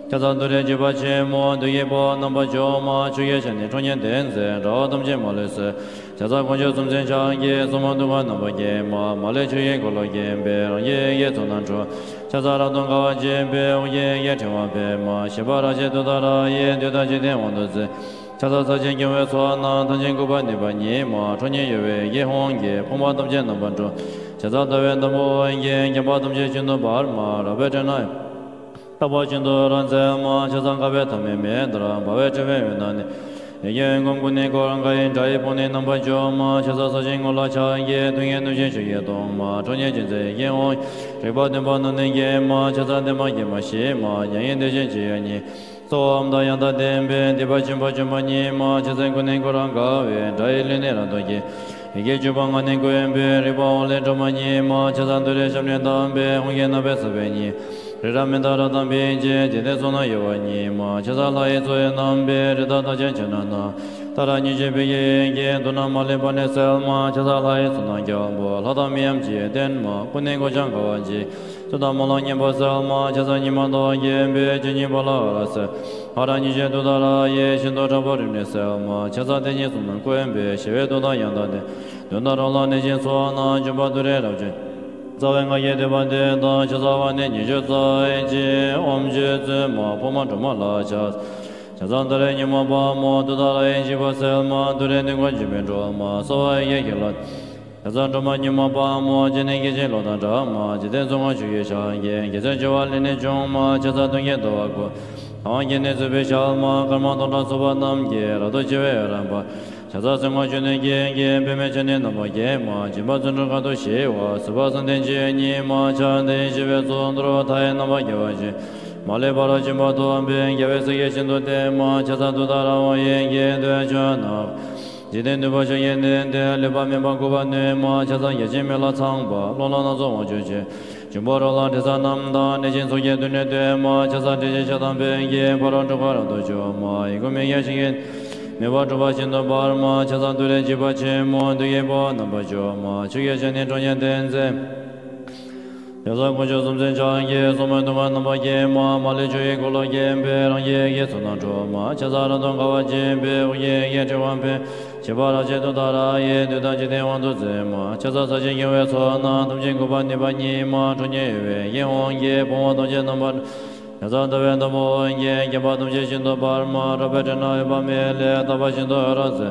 ཕྱག་འཚལ་ཏུ་རེའི་འཇིགས་པ་ཆེན་མོ། བདུད་ཀྱི་དཔུང་རྣམ་པར་འཇོམས་མ། ཆུ་སྐྱེས་ཞལ་ནི་ཁྲོ་གཉེར་ལྡན་མཛད། དགྲ་བོ་ཐམས་ཅད་མ་ལུས་གསོད། ཕྱག་འཚལ་དཀོན་མཆོག་གསུམ་མཚོན་ཕྱག་རྒྱའི། སྲུང་མ་འདུལ་བ་རྣམ་པར་རྒྱན་མ། མ་ལུས་ཆོས་ཀྱི་འཁོར་ལོ་བརྒྱན་པའི། རང་བཞིན་ཡི་གེ་ཚོགས་རྣམས་འཁྲུགས། ཕྱག་འཚལ་རབ་ཏུ་དགའ་བ་ཆེན་པོས། དབུ་རྒྱན་ཡི་གེ་ཕྲེང་བ་འབེབས་མ། ཞི་བ་ར་ཅེ་ཏུཏྟཱ་ར་ཡིས། བདུད་དང་འཇིག་རྟེན་དབང་དུ་མཛད། ཕྱག་འཚལ་ས་གཞིའི་སྐྱོང་བའི་ཚོགས་རྣམས། ཐམས་ཅད་འགུགས་པར་ནུས་པ་ཉིད་མ། ཁྲོ་གཉེར་གཡོ་བའི་ཡི་གེ་ཧཱུྃ་གིས། ཕོངས་པ་ཐམས་ཅད་རྣམ་པར་འཁྲུགས། ཕྱག་འཚལ་ཟླ་བའི་དང་པོ་དབང་གིས། བརྒྱན་པ་ཐམས་ཅད་ཤིན་ཏུ་འབར་མ། རལ་པའི་ཕྲེང་རྣམས་རྟག་པར་ཤིན་ཏུ་རབ་མཛད་མ། ཕྱག་འཚལ་དཀར་པོའི་ཐ་མའི་མེ་ལྟར། འབར་བའི་ཕྲེང་བའི་དབུས་ན་གནས། ཡི་གེ་ཀུན་ཀུན་ནས་བསྐོར་དགའི། དགྲ་ཡི་དཔུང་ནི་རྣམ་པར་འཇོམས་མ། ཕྱག་འཚལ་ས་གཞིའི་ངོས་ལ་ཕྱག་གི། ཐུགས་ཀྱི་གནོད་སྦྱིན་ཆུ་སྐྱེས་སྟོང་མ། ཁྲོ་གཉེར་ཅན་མཛད་ཡི་གེ་ཧཱུྃ། རིག་པ་བདུན་པ་རྣམས་ནི་འགེམས་མ། ཕྱག་འཚལ་བདེ་མ་དགེ་མ་ཞི་མ། མྱ་ངན་འདས་ཞི་མཆིས་པ་ཉིད། ཚོགས་རྣམས་དང་ཡང་དག་ལྡན་པའི། སྡིག་པ་ཆེན་པོ་བཅོམ་པ་ཉིད་མ། ཕྱག་འཚལ་ཀུན་ནས་བསྐོར་རབ་དགའ་བའི། དགྲ་ཡི་ལུས་ནི་རབ་ཏུ་འགེམས། ཡི་གེ་བཅུ་པ་ངག་ནི་བཀོད་པའི། རིག་པ་ཧཱུྃ་ལས་སྒྲོལ་མ་ཉིད་མ། ཕྱག་འཚལ་ཏུ་རེའི་ཞབས་ནི་བརྡབས་པའི། ཧཱུྃ་གི་རྣམ་པའི་ས་བོན་ཉིད། རི་རབ་མནྡ་ར་དང་འབིགས་བྱེད། འཇིག་རྟེན་གསུམ་རྣམས་གཡོ་བ་ཉིད་མ། ཕྱག་འཚལ་ལྷ་ཡི་མཚོ་ཡི་རྣམ་པའི། རི་དྭགས་རྟགས་ཅན་ཕྱག་ན་བསྣམས། ཏཱ་ར་གཉིས་བརྗོད་བི་ཡི་ཡི་གེས། དུག་རྣམས་མ་ལུས་པ་ནི་སེལ་མ། ཕྱག་འཚལ་ལྷ་ཡི་གཙུག་ན་རྒྱལ་པོ། ལྷ་དང་མིའམ་ཅི་ཡིས་བསྟེན་མ། ཀུན་ནས་གོས་ཆེན་དཀར་བ་ཅན། གཙུག་ཏོར་དམར་ལ་སྙིམ་པ་སེལ་མ། ཕྱག་འཚལ་ཉི་མ་ཟླ་བ་རྒྱལ་པོའི། ཕྱག་གཉིས་པ་ལ་ཨ་ར་སེལ། ཧ་ར་གཉིས་ཆེན་ཏུཏྟཱ་ར་ཡི། ཤིན་ཏུ་ཕྲ་བ་རིམས་ནད་སེལ་མ། ཕྱག་འཚལ་དེ་ཉིད་གསུམ་རྣམས་བཀོད་པའི། ཞི་བའི་ཏུཏྟཱ་ཡང་དག་ལྡན། དོན་དམ་རོ་ལངས་གནས་ཆེན་སོགས་ན། འབྱུང་པོ་ཏུ་རེ་རབ་བྱུང་། རྩ་བའི་སྔགས་ཀྱི་བསྡུས་པ་འདི་དང་། ཕྱག་འཚལ་བ་ནི་ཉི་ཤུ་རྩ་གཅིག་ཨོཾ་རྗེ་བཙུན་མ་འཕགས་མ་སྒྲོལ་མ་ལ་ཕྱག། ཕྱག་འཚལ་ཏུ་རེ་ཉོན་མོངས་དཔའ་མོ། ཏུཏྟཱ་ར་ཡི་འཇིགས་པ་སེལ་མ། ཏུ་རེ་ཏིང་ཀོ་འཇིགས་མེད་སྒྲོལ་མ། སྭ་བྷཱ་ཡེ་ཁྱེད་ལ། ཕྱག་འཚལ་སྒྲོལ་མ་ཉོན་མོངས་དཔའ་མོ། སྤྱན་ནི་སྐད་ཅིག་གློག་དང་འདྲ་མ། འཇིག་རྟེན་གསུམ་མགོན་ཆུ་སྐྱེས་ཞལ་གྱི། རྒྱལ་སྲས་བྱེ་བ་ལས་ནི་བྱུང་མ། ཕྱག་འཚལ་སྟོན་ཀའི་ཟླ་བ་སྐུ། དབང་བསྐྱེད་ནི་བཙུན་པའི་ཞལ་མ། སྐར་མ་སྟོང་ཕྲག་ཚོགས་པ་རྣམས་ཀྱིས། རབ་ཏུ་ཕྱེ་བའི་འོད་རབ་འབར། ཕྱག་འཚལ་སེམས་དཔའ་བཅུ་གཉིས་ཀྱི། པདྨས་བརྒྱན་ནས་རྣམ་པར་བརྒྱན་མ། སྦྱིན་པ་བརྩོན་འགྲུས་ཁ་དོག་ཞི་བ། ཟུར་པ་བསམ་གཏན་ཆོས་ཉིད་མ། ཕྱག་འདི་ཞི་བའི་གསུང་མདོར། མཐའ་ཡས་རྣམ་པར་རྒྱལ་བ་ཆེན། མ་ལུས་ཕ་རོལ་ཕྱིན་པ་ཐོབ་པའི། རྒྱལ་བའི་སྲས་ཀྱིས་ཤིན་ཏུ་བསྟེན་མ། ཕྱག་འཚལ་ཏུཏྟཱ་ར་ཧཱུྃ་ཡི་གེས། འདོད་ཕྱོགས་རྣམས། འཇིག་རྟེན་འདུས་པ་ཕྱག་གཉིས་ལྡན་ཏེ། ལུས་པ་མེད་པར་འགུགས་པར་ནུས་མ། ཕྱག་འཚལ་བརྒྱ་བྱིན་མེ་ལྷ་ཚངས་པ། གློག་ལྷ་སྣ་ཚོགས་དབང་ཕྱུག་ཆེན། འབྱུང་པོ་རོ་ལངས་དྲི་ཟ་རྣམས་དང་། གནས་ཆེན་ཚོགས་ཀྱི་གདོན་ནི་འདོད་མ། ཕྱག་འཚལ་ཏྲཊ་ཅེས་བྱ་དམ་པའི་དཀྱིལ། ཕ་རོལ་འཁྲུལ་འཁོར་རབ་ཏུ་འཇོམས་མ། ཡི་གུ་མི་སྐྱ་ཞིང་གི། མེ་འབར་འཁྲུགས་པ་ཤིན་ཏུ་འབར་མ། ཕྱག་འཚལ་ཏུ་རེའི་འཇིགས་པ་ཆེན་མོ། བདུད་ཀྱི་དཔུང་རྣམ་པར་འཇོམས་མ། ཆུ་སྐྱེས་ཞལ་ནི་ཁྲོ་གཉེར་ལྡན་མཛད། རྒྱལ་སྲས་དཀོན་མཆོག་གསུམ་མཚོན་ཕྱག་རྒྱའི། སྲུང་མའི་གདུང་བ་རྣམ་པར་བརྒྱན་མ། མ་ལུས་ཆོས་ཀྱི་འཁོར་ལོ་བརྒྱན་པའི། རང་བཞིན་ཡི་གེ་ཚོགས་རྣམས་འཁྲུགས་མ། ཕྱག་འཚལ་རབ་ཏུ་དགའ་བ་ཆེན་པོས། དབུ་རྒྱན་ཡི་གེ་ཕྲེང་བ་འབེབས། ཞི་བ་ར་ཅེ་ཏུཏྟཱ་ར་ཡིས། བདུད་དང་འཇིག་རྟེན་དབང་དུ་མཛད་མ། ཕྱག་འཚལ་ས་གཞིའི་སྐྱོང་བའི་ཚོགས་རྣམས། ཐམས་ཅད་འགུགས་པར་ནུས་པ་ཉིད་མ། ཁྲོ་གཉེར་གཡོ་བའི་ཡི་གེ་ཧཱུྃ་གིས། ཕོངས་པ་ཐམས་ཅད་རྣམ་པར། ཕྱག་འཚལ་ཟླ་བའི་དང་པོ་དབང་གིས། བརྒྱན་པ་ཐམས་ཅད་ཤིན་ཏུ་འབར་མ། རལ་པའི་ཕྲེང་རྣམས་འོད་དཔག་མེད་ལས། རྟག་པར་ཤིན་ཏུ་འོད་རབ་གསལ།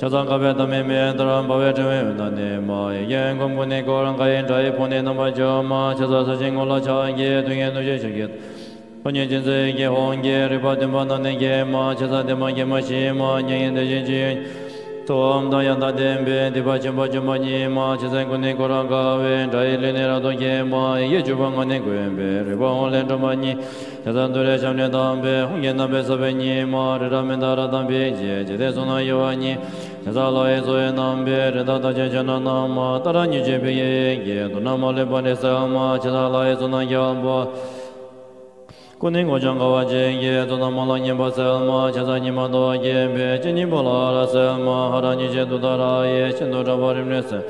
ཕྱག་འཚལ་དཀར་པོའི་ཐ་མའི་མེ་ལྟར། འབར་བའི་ཕྲེང་བའི་དབུས་ན་གནས་མ། ཡི་གེ་ཀུན་ཀུན་ནས་བསྐོར་དགའི། དགྲ་ཡི་དཔུང་ནི་རྣམ་པར་འཇོམས་མ། ཕྱག་འཚལ་ས་གཞིའི་ངོས་ལ་ཕྱག་གི། ཐུགས་ཀྱི་གནོད་སྦྱིན་ཆུ་སྐྱེས། ཁྲོ་གཉེར་ཅན་མཛད་ཡི་གེ་ཧཱུྃ་གིས། རིག་པ་བདུན་པ་རྣམས་ནི་འགེམས་མ། ཕྱག་འཚལ་བདེ་མ་དགེ་མ་ཞི་མ། མྱ་ངན་འདས་ཞི་མཆིས། ཚོགས་རྣམས་དང་ཡང་དག་ལྡན་པའི། སྡིག་པ་ཆེན་པོ་བཅོམ་པ་ཉིད་མ། ཕྱག་འཚལ་ཀུན་ནས་བསྐོར་རབ་དགའ་བའི། དགྲ་ཡི་ལུས་ནི་རབ་ཏུ་འགེམས་མ། ཡི་གེ་བཅུ་པ་ངག་ནི་བཀོད་པའི། རིག་པ་ཧཱུྃ་ལས་སྒྲོལ་མ་ཉིད། ཕྱག་འཚལ་ཏུ་རེའི་ཞབས་ནི་བརྡབས་པའི། ཧཱུྃ་གི་རྣམ་པའི་ས་བོན་ཉིད་མ། རི་རབ་མནྡ་ར་དང་འབིགས་བྱེད། འཇིག་རྟེན་གསུམ་རྣམས་གཡོ་བ་ཉིད། ཕྱག་འཚལ་ལྷ་ཡི་མཚོ་ཡི་རྣམ་པའི། རི་དྭགས་རྟགས་ཅན་ཕྱག་ན་བསྣམས་མ། ཏཱ་ར་གཉིས་བརྗོད་བི་ཡི་ཡི་གེས། དུག་རྣམས་མ་ལུས་པ་ནི་སེལ་མ། ཕྱག་འཚལ་ལྷ་ཡི་གཙུག་ན་རྒྱལ་པོ། ཀུན་ནས་གོས་ཆེན་དཀར་བ་ཅན་གྱི། གཙུག་ཏོར་དམར་ལ་སྙིམ་པ་སེལ་མ། ཕྱག་འཚལ་ཉི་མ་ཟླ་བ་རྒྱས་པའི། སྤྱན་གཉིས་པ་ལ་ཨ་ར་སེལ་མ། ཧ་ར་གཉིས་ཆེན་ཏུཏྟཱ་ར་ཡིས། ཤིན་ཏུ་ཕྲ་བ་རིམས་ནད་སེལ།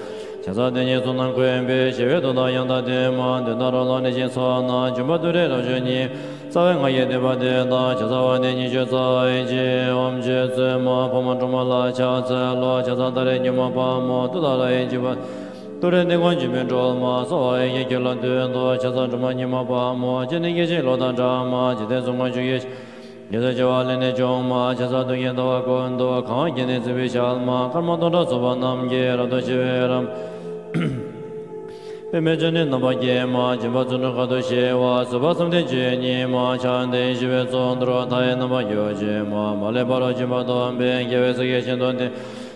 ཕྱག་འཚལ་དེ་ཉིད་གསུམ་རྣམས་བཀོད་པའི། ཞི་བའི་ཏུཏྟཱ་ཡང་དག་ལྡན་མ། དོན་དམ་རོ་ལངས་གནས་ཆེན་སོགས་ན། འབྱུང་པོ་ཏུ་རེ་རབ་བྱུང་ཉིད། རྩ་བའི་སྔགས་ཀྱི་བསྟོད་པ་འདི་དང་། ཕྱག་འཚལ་བ་ནི་ཉི་ཤུ་རྩ་བའི་རྗེས། ཨོཾ་རྗེ་བཙུན་མ་ཕག་མོ་སྒྲོལ་མ་ལ་ཕྱག་འཚལ་ལོ། ཕྱག་འཚལ་ཏཱ་རེ་སྙིགས་མ་ཕག་མོ་ཏུཏྟཱ་ར་ཡི་བྱིན་པ། ཏུ་རེ་ཏིང་ཀོང་འཇིགས་མེད་སྒྲོལ་མ། གསོལ་བ་ཡི་གེ་ཁྱོད་ལ་འདུད་དོ། ཕྱག་འཚལ་སྒྲོལ་མ་སྙིགས་མ་ཕག་མོ། སྤྱན་ནི་སྐད་ཅིག་གློག་དང་འདྲ་མ། འཇིག་རྟེན་གསུམ་མགོན་ཆུ་སྐྱེས། རྒྱལ་སྲས་བྱེ་བ་ལས་ནི་བྱུང་མ། ཕྱག་འཚལ་གདུལ་བྱའི་ཟླ་བ་ཀུན་ཏུ། གང་བ་བརྒྱ་ནི་བརྩེགས་པའི་ཞལ་མ། སྐར་མ་སྟོང་ཕྲག་ཚོགས་པ་རྣམས་ཀྱིས། རབ་ཏུ་ཕྱེ་བའི་རབ། པདྨས་བརྒྱན་ནས་རྣམ་པར་བརྒྱན་མ། སྦྱིན་པ་བརྩོན་འགྲུས་དཀའ་ཐུབ་ཞི་བ། བཟོད་པ་བསམ་གཏན་བརྗོད་སྙིང་མ། ཕྱག་འདི་ཞི་བའི་ཚོགས་འདུར། མཐའ་ཡས་རྣམ་པར་རྒྱལ་བ་ཆེན་པོ། མ་ལུས་འཕགས་ལ་སྦྱིན་པ་སྟོན་པའི། རྒྱལ་བའི་སྲས་ཀྱི་ཞལ་མཐོང་སྟེ།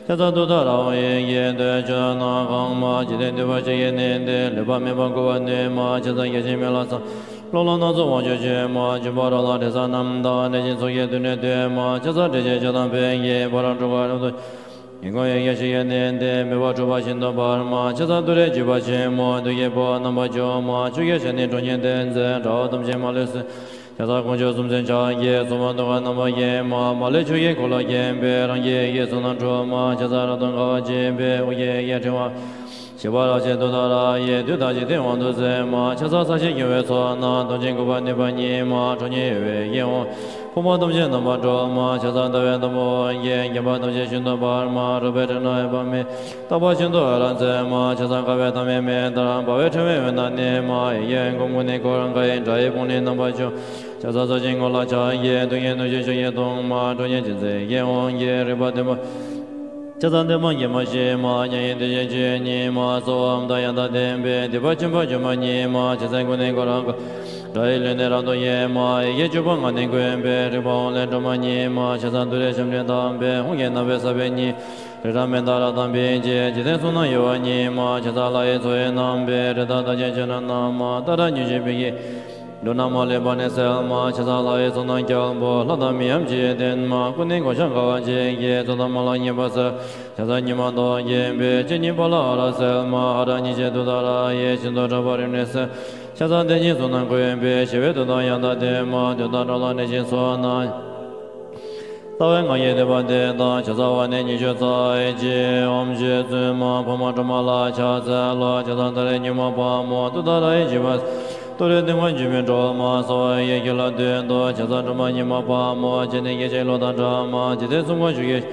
ཕྱག་འཚལ་ཏུཏྟཱ་ར་ཧཱུྃ་ཡི་གེས་འདོད་ཆོས་རྣམས་གང་མ། འཇིག་རྟེན་འདུས་པ་ཕྱག་གིས་མནན་ཏེ། ལུས་པ་མེད་པར་འགུགས་པར་ནུས་མ། ཕྱག་འཚལ་བརྒྱ་བྱིན་མེ་ལྷ་ཚངས། གློག་ལྷ་སྣ་ཚོགས་དབང་ཕྱུག་མཆོད་མ། འབྱུང་པོ་རོ་ལངས་དྲི་ཟ་རྣམས་དང་། གནོད་སྦྱིན་ཚོགས་ཀྱིས་མདུན་ནས་བསྟོད་མ། ཕྱག་འཚལ་ཏྲཊ་ཅེས་བྱ་དང་ཕཊ་ཀྱིས། ཕ་རོལ་འཁྲུལ་འཁོར་རབ་ཏུ། ཉེན་ཁོང་ཡི་གེས་ཕྱག་གིས་མནན་ཏེ། མོས་པ་འགྲུབ་པར་ཤིན་ཏུ་དཔའ་མ། ཕྱག་འཚལ་ཏུ་རེ་འཇིགས་པ་ཆེན་མོ། བདུད་ཀྱི་དཔུང་རྣམ་པར་འཇོམས་མ། ཆུ་སྐྱེས་ཞལ་ནི་ཁྲོ་གཉེར་ལྡན་མཛད། དགྲ་བོ་ཐམས་ཅད་མ་ལུས་གསོད། ཕྱག་འཚལ་དཀོན་མཆོག་གསུམ་མཚོན་ཕྱག་རྒྱའི། མཚོ་མོ་གདུགས་དཀར་རྣམ་པར་བརྒྱན་མ། མ་ལུས་ཆུ་སྐྱེས་འཁོར་ལོས་བརྒྱན་པའི། རང་གི་ཡི་གེས་ཚོགས་རྣམས་འགྲུབ་མ། ཕྱག་འཚལ་རབ་ཏུ་དགའ་བ་ཅན་པའི། ཨོ་རྒྱན་ཡི་གེས་ཕྲེང་བ། བཞད་པ་རབ་བཞད་ཏུཏྟཱ་ར་ཡིས། བདུད་དང་འཇིག་རྟེན་དབང་དུ་མཛད་མ། ཕྱག་འཚལ་ས་གཞི་རྒྱལ་བའི་ཚོགས་རྣམས། ཐམས་ཅད་འགུགས་པར་ནུས་པ་ཉིད་མ། ཁྲོ་གཉེར་གཡོ་བའི་ཡི་གེས་དབང་། ཕོངས་པ་ཐམས་ཅད་རྣམ་པར་སྒྲོལ་མ། ཕྱག་འཚལ་ཟླ་བའི་དམ་པ་ཨོ་རྒྱན། བརྒྱན་པ་ཐམས་ཅད་ཤིན་ཏུ་དཔའ་མ། རོལ་པའི་ཕྲེང་རྣམས་གཡོ་བ་མེད། རྟག་པ་ཤིན་ཏུ་འོད་རབ་མཛད་མ། ཕྱག་འཚལ་དགའ་བའི་ཐ་མལ་མེ་ལྟར། འབར་བའི་ཕྲེང་བའི་འོད་རྣམས་མནན་མ། ཡི་གེས་འོད་འགུགས་ཀུན་ནས་བསྐོར། དགའ་བའི་སྒྲ་ཡིས་དཔུང་ནི་རྣམ་པར་འཇོམས། ཕྱག་འཚལ་ཕྱོགས་བཞིའི་ངོས་ལ་ཕྱག་རྒྱའི། རྡུལ་སྙེད་གནོད་སྦྱིན་ཕྱག་གིས་བརྡུང་མ། ཁྲོ་གཉེར་ཅན་མཛད་ཡི་གེས་དབང་བསྐུར། རིག་པ་བདེ་བ། ཕྱག་འཚལ་བདེ་བ་མགོན་མ་ཞི་མ། མྱ་ངན་འདས་ཞི་སྤྱོད་ཉིད་མ། གསོལ་བ་འམ་དང་ཡང་དག་ལྡན་པའི། སྡིག་པ་ཆེན་པོ་སྤྱོད་མ་ཉིད་མ། ཕྱག་འཚལ་ཀུན་ནས་བསྐོར་རབ་དགའ། དགྲ་ཡི་ལུས་ནི་རབ་ཏུ་དབྱེ་མ། ཡི་གེ་བཅུ་པོ་ངག་ནི་བཀོད་པའི། རིག་པ་ཧཱུྃ་ལས་སྒྲོལ་མ་ཉིད་མ། ཕྱག་འཚལ་ཏུ་རེ་ཞབས་འདྲེན་དམ་པའི། ཧཱུྃ་གི་རྣམ་པའི་ས་བོན་ཉིད། རི་རབ་མནྡ་ར་དང་འབིགས་བྱེད། འཇིག་རྟེན་གསུམ་རྣམས་གཡོ་བ་ཉིད་མ། ཕྱག་འཚལ་ལྷ་ཡི་ཚོགས་ཡི་རྣམ་པའི། རི་དྭགས་རྟགས་ཅན་ཁྱེའུ་ནག་རྣམས་མ། ཏཱ་ར་མྱུར་འབྱིན་འབིགས་ཀྱི། འབྲུ་རྣམས་མ་ལུས་པ་ནི་སེལ་མ། ཕྱག་འཚལ་ལྷ་ཡི་ཚོགས་རྣམས་རྒྱལ་པོ། ལྷ་དང་མིའམ་ཅི་ཡིས་བསྟེན་མ། ཀུན་ནས་གོ་ཆ་དགའ་བ་ཅན་གྱི། ཚོགས་དང་སྨོན་ལམ་ཉེས་པ་སེལ། ཕྱག་འཚལ་སྙིགས་མ་གདུགས་དཀར་བརྒྱན་པའི། སྤྱན་གཉིས་པ་ལ་ཧ་ར་གསལ་མ། ཧ་ར་གཉིས་བརྗོད་ཏུཏྟཱ་ར་ཡིས། ཤིན་ཏུ་ཕྲ་བ་རིམས་ནད་སེལ། ཕྱག་འཚལ་དེ་ཉིད་གསུམ་རྣམས་བཀོད་པའི། ཞི་བའི་མཐུ་དང་ཡང་དག་ལྡན་མ། བདུད་དང་འགྲོ་ལ་གནོད་སྦྱིན་ཚོགས་རྣམས། རྩ་བའི་སྔགས་ཀྱི་བསྟོད་པ་འདི་དང་། ཕྱག་འཚལ་བ་ནི་ཉི་ཤུ་རྩ་བའི་རྗེས། ཨོཾ་རྗེ་བཙུན་མ་ཕག་མོ་སྒྲོལ་མ་ལ་ཕྱག་འཚལ་ལོ། ཕྱག་འཚལ་ཏཱ་རེ་སྙིགས་མ་ཕག་མོ་ཏུཏྟཱ་ར་ཡི་བྱིན་པ། ཏུ་རེ་ཏིང་ཀོང་འཇིགས་མེད་སྒྲོལ་མ། གསོལ་བ་ཡི་གེས་ཁྱོད་ལ་འདུད་དོ། ཕྱག་འཚལ་སྒྲོལ་མ་སྙིགས་མ་ཕག་མོ། སྤྱན་ནི་སྐད་ཅིག་གློག་དང་འདྲ་མ། འཇིག་རྟེན་གསུམ་མགོན་ཆུ་སྐྱེས།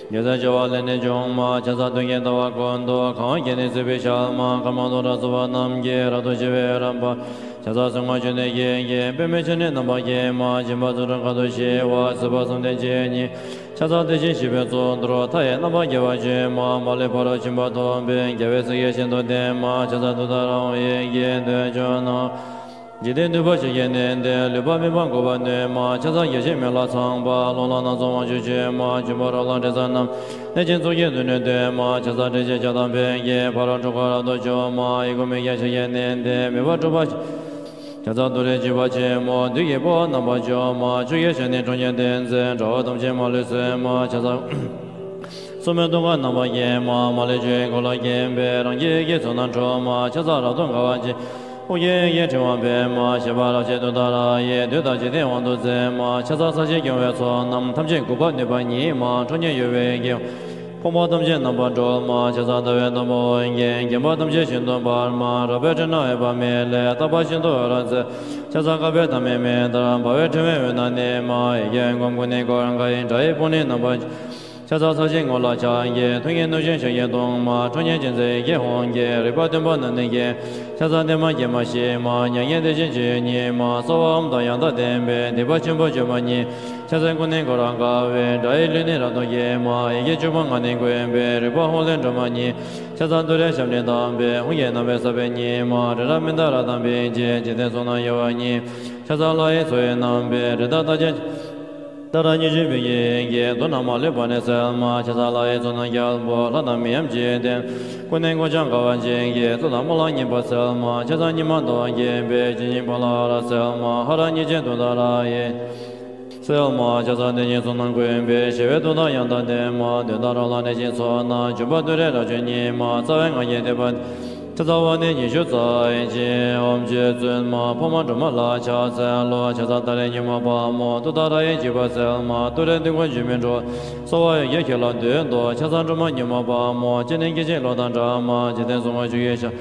རྒྱལ་སྲས་བྱེ་བ་ལས་ནི་བྱུང་མ། ཕྱག་འཚལ་བདུད་ཀྱི་ཟླ་བ་ཀུན་ཏུ། གང་བ་བརྒྱ་ནི་བརྩེགས་པའི་ཞལ་མ། སྐར་མ་སྟོང་ཕྲག་ཚོགས་པ་རྣམས་ཀྱིས། རབ་ཏུ་ཕྱེ་བའི་རབ་འབར། ཕྱག་འཚལ་གསེར་སྔོ་ཆུ་ནས་སྐྱེས་ཀྱི། པདྨས་བརྒྱན་ནས་རྣམ་པར་བརྒྱན་མ། སྦྱིན་པ་བརྩོན་འགྲུས་དཀའ་ཐུབ་ཞི་བ། བཟོད་པ་བསམ་གཏན་བརྗོད་ཉིད། ཕྱག་འཚལ་དེ་བཞིན་གཤེགས་པའི་གཙུག་ཏོར། མཐའ་ཡས་རྣམ་པར་རྒྱལ་བ་ཆེན་པོ། མ་ལུས་འཕགས་རོལ་ཕྱིན་པ་ཐོབ་པའི། རྒྱལ་བའི་སྲས་ཀྱི་ཞལ་མཐོང་ལྡན་མ། ཕྱག་འཚལ་ཏུཏྟཱ་ར་ཧཱུྃ་ཡི་གེས་འདོད་ཆོས་རྣམས། འཇིག་རྟེན་འདུས་པ་ཕྱག་གིས་མནན་ཏེ། ལུས་པ་མེད་པར་འགུགས་པར་ནུས་མ། ཕྱག་འཚལ་བརྒྱ་བྱིན་མེ་ལྷ་ཚངས་པ། གློག་ལྷ་སྣ་ཚོགས་དབང་ཕྱུག་མཆོད་མ། འབྱུང་པོ་རོ་ལངས་དྲི་ཟ་རྣམས། གནོད་སྦྱིན་ཚོགས་ཀྱིས་མདུན་ནས་བསྟོད་མ། ཕྱག་འཚལ་ཏྲཊ་ཅེས་བྱ་དང་ཕཊ་ཀྱིས། ཕ་རོལ་འཁྲུལ་འཁོར་རབ་ཏུ་འཇོམས་མ། ཡི་གེ་མུ་ཁྱུད་ཕྱག་གིས་མནན་ཏེ། མོས་པ་འགྲུབ་པར། ཕྱག་འཚལ་ཏུ་རེ་འཇིགས་པ་ཆེན་མོ། བདུད་ཀྱི་དཔུང་རྣམ་པར་འཇོམས་མ། ཆུ་སྐྱེས་ཞལ་ནི་ཁྲོ་གཉེར་ལྡན་མཛད། དགྲ་བོ་ཐམས་ཅད་མ་ལུས་གསོད་མ། ཕྱག་འཚལ། སོར་མོས་གདུང་དཀར་རྣམ་པར་བརྒྱན་མ། མ་ལུས་ཆུ་ཡི་འཁོར་ལོས་བརྒྱན་པའི། རང་གི་ཡི་གེས་ཚོགས་རྣམས་འགྲུབ་མ། ཕྱག་འཚལ་རབ་ཏུ་དགའ་བ་ཅན། ཨོ་རྒྱན་ཡི་གེས་ཕྲེང་བ་སྤེལ་མ། བཞད་པ་རབ་བཞད་ཏུཏྟཱ་ར་ཡིས། བདུད་དང་འཇིག་རྟེན་དབང་དུ་མཛད་མ། ཕྱག་འཚལ་ས་གཞིའི་རྒྱལ་བའི་ཚོགས་རྣམས། ཐམས་ཅད་འགུགས་པར་ནུས་པ་ཉིད་མ། ཁྲོ་གཉེར་གཡོ་བའི་ཡི་གེས། ཕོངས་པ་ཐམས་ཅད་རྣམ་པར་སྒྲོལ་མ། ཕྱག་འཚལ་ཟླ་བའི་དམ་པ་ཨོ་རྒྱན། བརྒྱན་པ་ཐམས་ཅད་ཤིན་ཏུ་དཔའ་མ། རོལ་པའི་ཕྲེང་རྣམས་གཡོ་བ་མེད་ལས། རྟག་པ་ཤིན་ཏུ་འོད་རབ་མཛད། ཕྱག་འཚལ་དཀར་པོའི་ཐ་མལ་མེ་ལྟར། འབར་བའི་ཕྲེང་བའི་འོད་རྣམས་མནན་མ། ཡི་གེས་འོད་འགུགས་ཀུན་ནས་བསྐོར། དགའ་བའི་སྒྲ་ཡིས་དཔུང་ནི་རྣམ་པར། ཕྱག་འཚལ་ས་གཞིའི་ངོས་ལ་ཕྱག་གི། ཐུགས་ཀྱིས་གནོད་སྦྱིན་ཕྱག་གིས་བརྡུང་མ། ཁྲོ་གཉེར་ཅན་མཛད་ཡི་གེས་དབང་བསྐུར། རིག་པ་བདེན་པ་རྣམས་ནི་བརྒྱན། ཕྱག་འཚལ་བདེ་མ་མགོན་མ་ཞི་མ། མྱ་ངན་འདས་ཞི་སྤྱོད་ཉིད་མ། གསོལ་བ་འམ་དང་ཡང་དག་ལྡན་པའི། སྡིག་པ་ཆེན་པོ་སྤྱོད་མ་ཉིད། ཕྱག་འཚལ་ཀུན་ནས་བསྐོར་རབ་དགའ་བའི། དགྲ་ཡི་ལུས་ནི་རབ་ཏུ་འགེམས་མ། ཡི་གེ་བཅུ་པོ་ངག་ནི་བཀོད་པའི། རིག་པ་ཧཱུྃ་ལས་སྒྲོལ་མ་ཉིད། ཕྱག་འཚལ་ཏུ་རེ་ཞབས་འདྲེན་དམ་པའི། ཧཱུྃ་གི་རྣམ་པའི་ས་བོན་ཉིད་མ། རི་རབ་མནྡ་ར་དང་འབིགས་བྱེད། འཇིག་རྟེན་གསུམ་རྣམས་གཡོ་བ་ཉིད། ཕྱག་འཚལ་ལྷ་ཡི་ཚོགས་ཡི་རྣམ་པའི། རི་དྭགས་རྟགས་ཅན། ཏཱ་ར་གཉིས་བརྗོད་འབིགས་ཀྱི་ཡི་གེས། བདུད་རྣམས་མ་ལུས་པ་ནི་སེལ་མ། ཕྱག་འཚལ་ལྷ་ཡི་ཚོགས་རྣམས་རྒྱལ་པོ། ལྷ་དང་མིའམ་ཅི་ཡིས་བསྟེན། ཀུན་ནས་གོ་ཆ་དགའ་བ་ཅན་གྱི། ཚོགས་དང་སྨོན་ལམ་ཉེས་པ་སེལ་མ། ཕྱག་འཚལ་སྙིགས་མ་གདུགས་དཀར་བརྒྱན་པའི། སྤྱན་གཉིས་པ་ལ་ཧ་ར་གསལ་མ། ཧ་ར་གཉིས་བརྗོད་ཏུཏྟཱ་ར་ཡིས། གསལ་མ། ཕྱག་འཚལ་དེ་ཉིད་གསུམ་རྣམས་བཀོད་པའི། ཞི་བའི་མཐུ་དང་ཡང་དག་ལྡན་མ། བདུད་དང་འགྲོ་ལ་གནོད་སྦྱིན་ཚོགས་རྣམས། འཇོམས་པ་ཏུ་རེ་རབ་སྤྱོད་ཉིད་མ། རྩ་བའི་སྔགས་ཀྱི་བསྟོད་པ། ཕྱག་འཚལ་བ་ནི་ཉི་ཤུ་རྩ་གཅིག་ཨོཾ་རྗེ་བཙུན་མ་འཕགས་མ་སྒྲོལ་མ་ལ་ཕྱག་འཚལ་ལོ། ཕྱག་འཚལ་ཏཱ་རེ་སྙིགས་མ་ཕག་མོ་ཏུཏྟཱ་ར་ཡི་འཇིགས་པ་སེལ་མ། ཏུ་རེ་ཏུན་ཧོང་འཇིགས་མེད་འགྲོ། གསོ་བ་ཡི་གེ་ཁྱེད་ལ་འདུད་དོ། ཕྱག་འཚལ་སྒྲོལ་མ་སྙིགས་མ་ཕག་མོ། སྤྱན་ནི་སྐད་ཅིག་གློག་དང་འདྲ་མ། འཇིག་རྟེན་གསུམ་མགོན་ཆུ་སྐྱེས་ཞལ།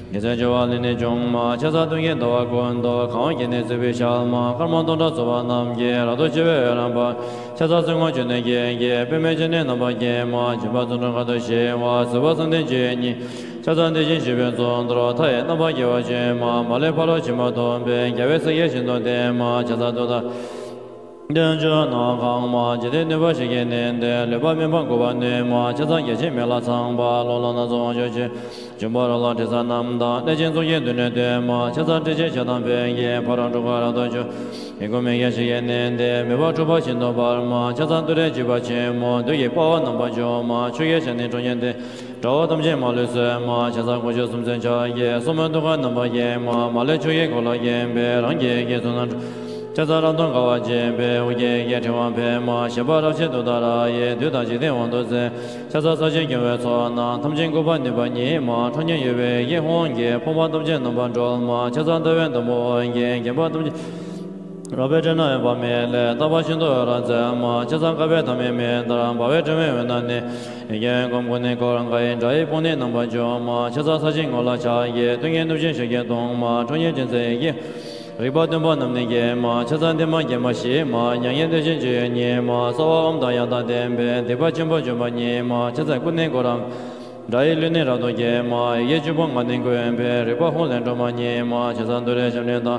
རྒྱལ་སྲས་བྱེ་བ་ལས་ནི་བྱུང་མ། ཕྱག་འཚལ་སྟོན་ཀའི་ཟླ་བ་ཀུན་ཏུ། གང་བ་བརྒྱ་ནི་བརྩེགས་པའི་ཞལ་མ། སྐར་མ་སྟོང་ཕྲག་ཚོགས་པ་རྣམས་ཀྱིས། རབ་ཏུ་ཕྱེ་བའི་འོད་རབ་འབར། ཕྱག་འཚལ་སེར་སྔོ་ཆུ་ནས་སྐྱེས་ཀྱི། པདྨས་སྤྱན་ནི་རྣམ་པར་བརྒྱན་མ། འཇིགས་པ་རྩུབ་འགྲམས་ཁ་དོག་ཞི་བ། བཟོད་པ་བསམ་གཏན་སྤྱོད་ཡུལ་ཉིད། ཕྱག་འཚལ་བདེ་ཆེན་ཞི་བའི་གཙུག་ཏོར། མཐའ་ཡས་རྣམ་པར་རྒྱལ་བ་ཆེན་མ། མ་ལུས་ཕ་རོལ་ཕྱིན་པ་ཐོབ་པའི། རྒྱལ་བའི་སྲས་ཀྱིས་ཤིན་ཏུ་བསྟེན་མ། ཕྱག་འཚལ་ཏུཏྟཱ། དེ་ཕྱོགས་ན་གང་མ། འཇིག་རྟེན་ནུས་པ་ཞིག་གིས་ནི་འདི། ལུས་པ་མི་ཕམ་འགུགས་པར་ནུས་མ། ཕྱག་འཚལ་བརྒྱ་བྱིན་མེ་ལྷ་ཚངས་པ། ཀློང་ལ་སྣ་ཚོགས་དབང་ཕྱུག་ཆེ། འབྱུང་པོ་རོ་ལངས་དྲི་ཟ་རྣམས་དང་། གནོད་སྦྱིན་ཚོགས་ཀྱིས་མདུན་ནས་བསྟོད་མ། ཕྱག་འཚལ་ཏྲཊ་ཅེས་བྱ་དང་ཕཊ་ཀྱིས། ཕ་རོལ་འཁྲུལ་འཁོར་རབ་ཏུ་འཇོམས། ཡི་གུ་མི་སྐྱེ་ཞིང་གི་ནི་འདི། མི་ཕམ་འཁྲུལ་པ་ཤིན་ཏུ་སྤར་མ། ཕྱག་འཚལ་ཏུ་རེ་འཇིགས་པ་ཆེན་མོ། བདུད་ཀྱི་དཔའ་བོ་རྣམ་པར་འཇོམས་མ། ཆུ་སྐྱེས་ཞལ་ནི་ཁྲོ་གཉེར་ལྡན། དགྲ་བོ་ཐམས་ཅད་མ་ལུས་གསོད་མ། ཕྱག་འཚལ་དཀོན་མཆོག་གསུམ་མཚོན་ཕྱག་རྒྱའི། སོར་མོས་ཐུགས་ཀར་རྣམ་པར་བརྒྱན་མ། མ་ལུས་ཕྱོགས་ཀྱི་འཁོར་ལོས་བརྒྱན་པའི། རང་གི་ཡི་གེ་གཟུགས་སྣང་ཕྱག་འཚལ་རབ་ཏུ་དགའ་བ་བརྗིད་པའི། ཧཱུྃ་གི་ཡི་གེས་ཕྲེང་བ་འཕེན་མ། བཞད་པ་རབ་ཕྱེ་ཏུཏྟཱ་ར་ཡིས། བདུད་དང་འཇིག་རྟེན་དབང་དུ་མཛད། ཕྱག་འཚལ་ས་གཞིའི་རྒྱལ་བའི་ཚོགས་རྣམས། ཐམས་ཅད་འགུགས་པར་ནུས་པ་ཉིད་མ། ཁྲོ་གཉེར་གཡོ་བའི་ཡི་གེ་ཧཱུྃ་གིས། ཕོངས་པ་ཐམས་ཅད་རྣམ་པར་སྒྲོལ་མ། ཕྱག་འཚལ་ཟླ་བའི་ཟླ་མོ་འོད་ཀྱིས། བརྒྱན་པ་ཐམས་ཅད་རལ་པའི་སྤྲིན་ནི་འོད་དཔག་མེད་ལས། རྟག་པར་ཤིན་ཏུ་འོད་རབ་མཛད་མ། ཕྱག་འཚལ་བསྐལ་པའི་མཐའ་མེད་མེ་ལྟར། འབར་བའི་ཕྲེང་བའི་དབུས་ན་ནི། ཡི་གེ་ཧཱུྃ་སྐུ་ནི་འཁོར་དགའི། དགྲ་ཡི་དཔུང་ནི་རྣམ་པར་འཇོམས་མ། ཕྱག་འཚལ་ས་གཞིའི་ངོས་ལ་ཕྱག་རྒྱའི། སྟོན་ཀའི་གནུབས་ཆེན་ཞལ་གྱི་གདོང་མ། ཁྲོ་གཉེར་ཅན་མཛད་ཡི་གེ། རིག་པ་བདུན་པོ་རྣམས་ནི་འགེམས་མ། ཕྱག་འཚལ་བདེ་མ་དགེ་མ་ཞི་མ། མྱ་ངན་འདས་ཞི་སྤྱོད་ཡུལ་ཉིད་མ། གསོ་བ་དབང་དང་ཡང་དག་ལྡན་པའི། སྡིག་པ་ཆེན་པོ་འཇོམས་པ་ཉིད་མ། ཕྱག་འཚལ་སྐུ་ནི་འཁོར་རབ། དགྲ་ཡི་ལུས་ནི་རབ་ཏུ་འགེམས་མ། ཡི་གེ་བཅུ་པོ་ལྔ་ནི་བཀོན་པའི། རིག་པ་ཧཱུྃ་ལས་སྒྲོལ་མ་ཉིད་མ། ཕྱག་འཚལ་ཏུ་རེའི་ཞབས་ནི་དང་།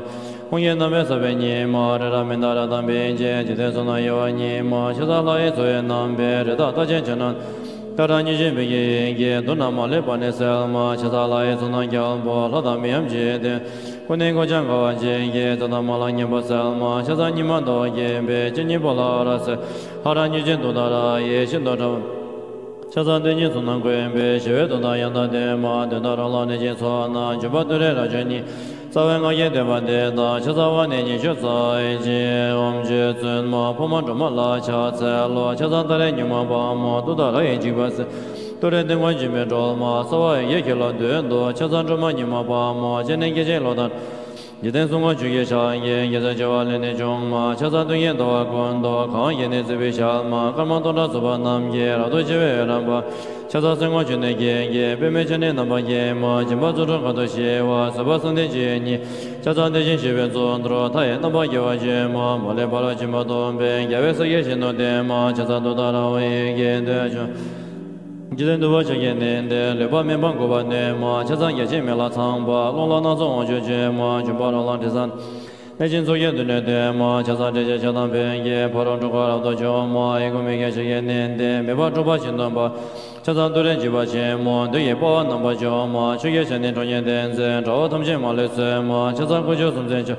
ཧཱུྃ་གི་རྣམ་པའི་ས་བོན་ཉིད་མ། རི་རབ་མནྡ་ར་དང་འབིགས་བྱེད། འཇིག་རྟེན་གསུམ་རྣམས་གཡོ་བ་ཉིད་མ། ཕྱག་འཚལ་ལྷ་ཡི་ཚོགས་དབྱིངས་རྣམ་པའི། རི་དྭགས་རྟགས་ཅན་ཁྱེད་རྣམས། ཏཱ་ར་གཉིས་བཞིན་བི་ཡི་ཡི་གེས། བདུད་རྣམས་མ་ལུས་པ་ནི་སེལ་མ། ཕྱག་འཚལ་ལྷ་ཡི་ཚོགས་རྣམས་རྒྱལ་པོ། ལྷ་དང་མིའམ་ཅི་ཡིས་བསྟེན། སྐུ་ནི་འཁོར་བཅས་དགའ་བ་བརྗིད་ཀྱིས། ཙཀྲ་དང་དམར་ལ་མཉམ་པར་གསལ་མ། ཕྱག་འཚལ་སྙིགས་མ་ཟླ་བ་བརྒྱན་པའི། སྤྱན་གཉིས་པཱ་ལ་ཧ་ར་ཟེར། ཧ་ར་གཉིས་ཅན་ཏུཏྟཱ་ར་ཡིས། ཤིན་ཏུ་དྲག་པོ། ཕྱག་འཚལ་གཏེར་སྙིགས་གསུམ་རྣམས་བཀོན་པའི། ཞི་བའི་མཐུ་དང་ཡང་དག་ལྡན་མ། གདོན་དང་རོ་ལངས་གནོད་སྦྱིན་ཚོགས་རྣམས། འཇོམས་པ་ཏུ་རེ་རབ་མཆོག་ཉིད། རྩ་བའི་སྔགས་ཀྱི་བསྟོད་པ་འདི་དང་། ཕྱག་འཚལ་བ་ནི་ཉི་ཤུ་རྩ་གཅིག་ཨོཾ་རྗེ་བཙུན་མ་འཕགས་མ་སྒྲོལ་མ་ལ་ཕྱག་འཚལ་ལོ། ཕྱག་འཚལ་ཏཱ་རེ་སྙིགས་མ་དཔའ་མོ། ཏུཏྟཱ་ར་ཡི་འཇིགས་པ་སེལ། ཏུ་རེ་ཏུན་ཧོང་འཇིགས་མེད་སྒྲོལ་མ། གསོ་བ་ཡི་གེ་ཁྱེད་ལ་འདུད་དོ། ཕྱག་འཚལ་སྒྲོལ་མ་སྙིགས་མ་དཔའ་མོ། སྤྱན་ནི་སྐད་ཅིག་གློག་དང་། འཇིག་རྟེན་གསུམ་མགོན་ཆུ་སྐྱེས་ཞལ་གྱི། རྒྱལ་སྲས་བྱེ་བ་ལས་ནི་བྱུང་མ། ཕྱག་འཚལ་སྟོན་ཀའི་ཟླ་བ་ཀུན་ཏུ། གང་བ་བརྒྱ་ནི་བརྩེགས་པའི་ཞལ་མ། སྐར་མ་སྟོང་ཕྲག་ཚོགས་པ་རྣམས་ཀྱིས། རབ་ཏུ་ཕྱེ་བའི་འོད་རབ་འབར། ཕྱག་འཚལ་སེར་སྔོ་ཆུ་ནས་སྐྱེས་ཀྱི། པདྨས་སྤྱན་ནི་རྣམ་པར་བརྒྱན་མ། འཇིགས་པ་རྩུབ་འགྲམས་ཁ་དོག་ཞི་བ། བཟོད་པ་བསམ་གཏན་སྤྱོད་ཡུལ་ཉིད། ཕྱག་འཚལ་གཏེར་ཆེན་ཞི་བའི་གཙུག་ཏོར། མཐའ་ཡས་རྣམ་པར་རྒྱལ་བ་ཆེན་མ། མ་ལུས་ཕ་རོལ་ཕྱིན་པ་ཐོབ་པའི། རྒྱལ་བའི་སྲས་ཀྱིས་ཤིན་ཏུ་བསྟེན་མ། ཕྱག་འཚལ་ཏུཏྟཱ་ར་ཧཱུྃ་ཡི་གེས། འདི་ཕྱོགས། འཇིག་རྟེན་ནུས་པ་ཞིག་གིས་ནི་འདི། ལུས་པ་མི་ཕམ་འགུགས་པར་ནུས་མ། ཕྱག་འཚལ་བརྒྱ་བྱིན་མེ་ལྷ་ཚངས་པ། ཀློང་ལ་སྣ་ཚོགས་དབང་ཕྱུག་མཆོད་མ། འབྱུང་པོ་རོ་ལངས་དྲི་ཟ། གནོད་སྦྱིན་ཚོགས་ཀྱིས་མདུན་ནས་བསྟོད་མ། ཕྱག་འཚལ་ཏྲཊ་ཅེས་བྱ་དང་ཕཊ་ཀྱིས། ཕ་རོལ་འཁྲུལ་འཁོར་རབ་ཏུ་འཇོམས་མ། ཡི་གུ་མི་སྐྱེ་ཞིང་གི་ནི་འདི། མི་ཕམ་འཁྲུལ་པ་ཤིན་ཏུ་སྤར། ཕྱག་འཚལ་ཏུ་རེ་འཇིགས་པ་ཆེན་མོ། བདུད་ཀྱི་དཔའ་བོ་རྣམ་པར་འཇོམས་མ། ཆུ་སྐྱེས་ཞལ་ནི་ཁྲོ་གཉེར་ལྡན་མཛད། དགྲ་བོ་ཐམས་ཅད་མ་ལུས་གསོད་མ། ཕྱག་འཚལ་དཀོན་མཆོག་གསུམ་མཚོན་ཕྱག་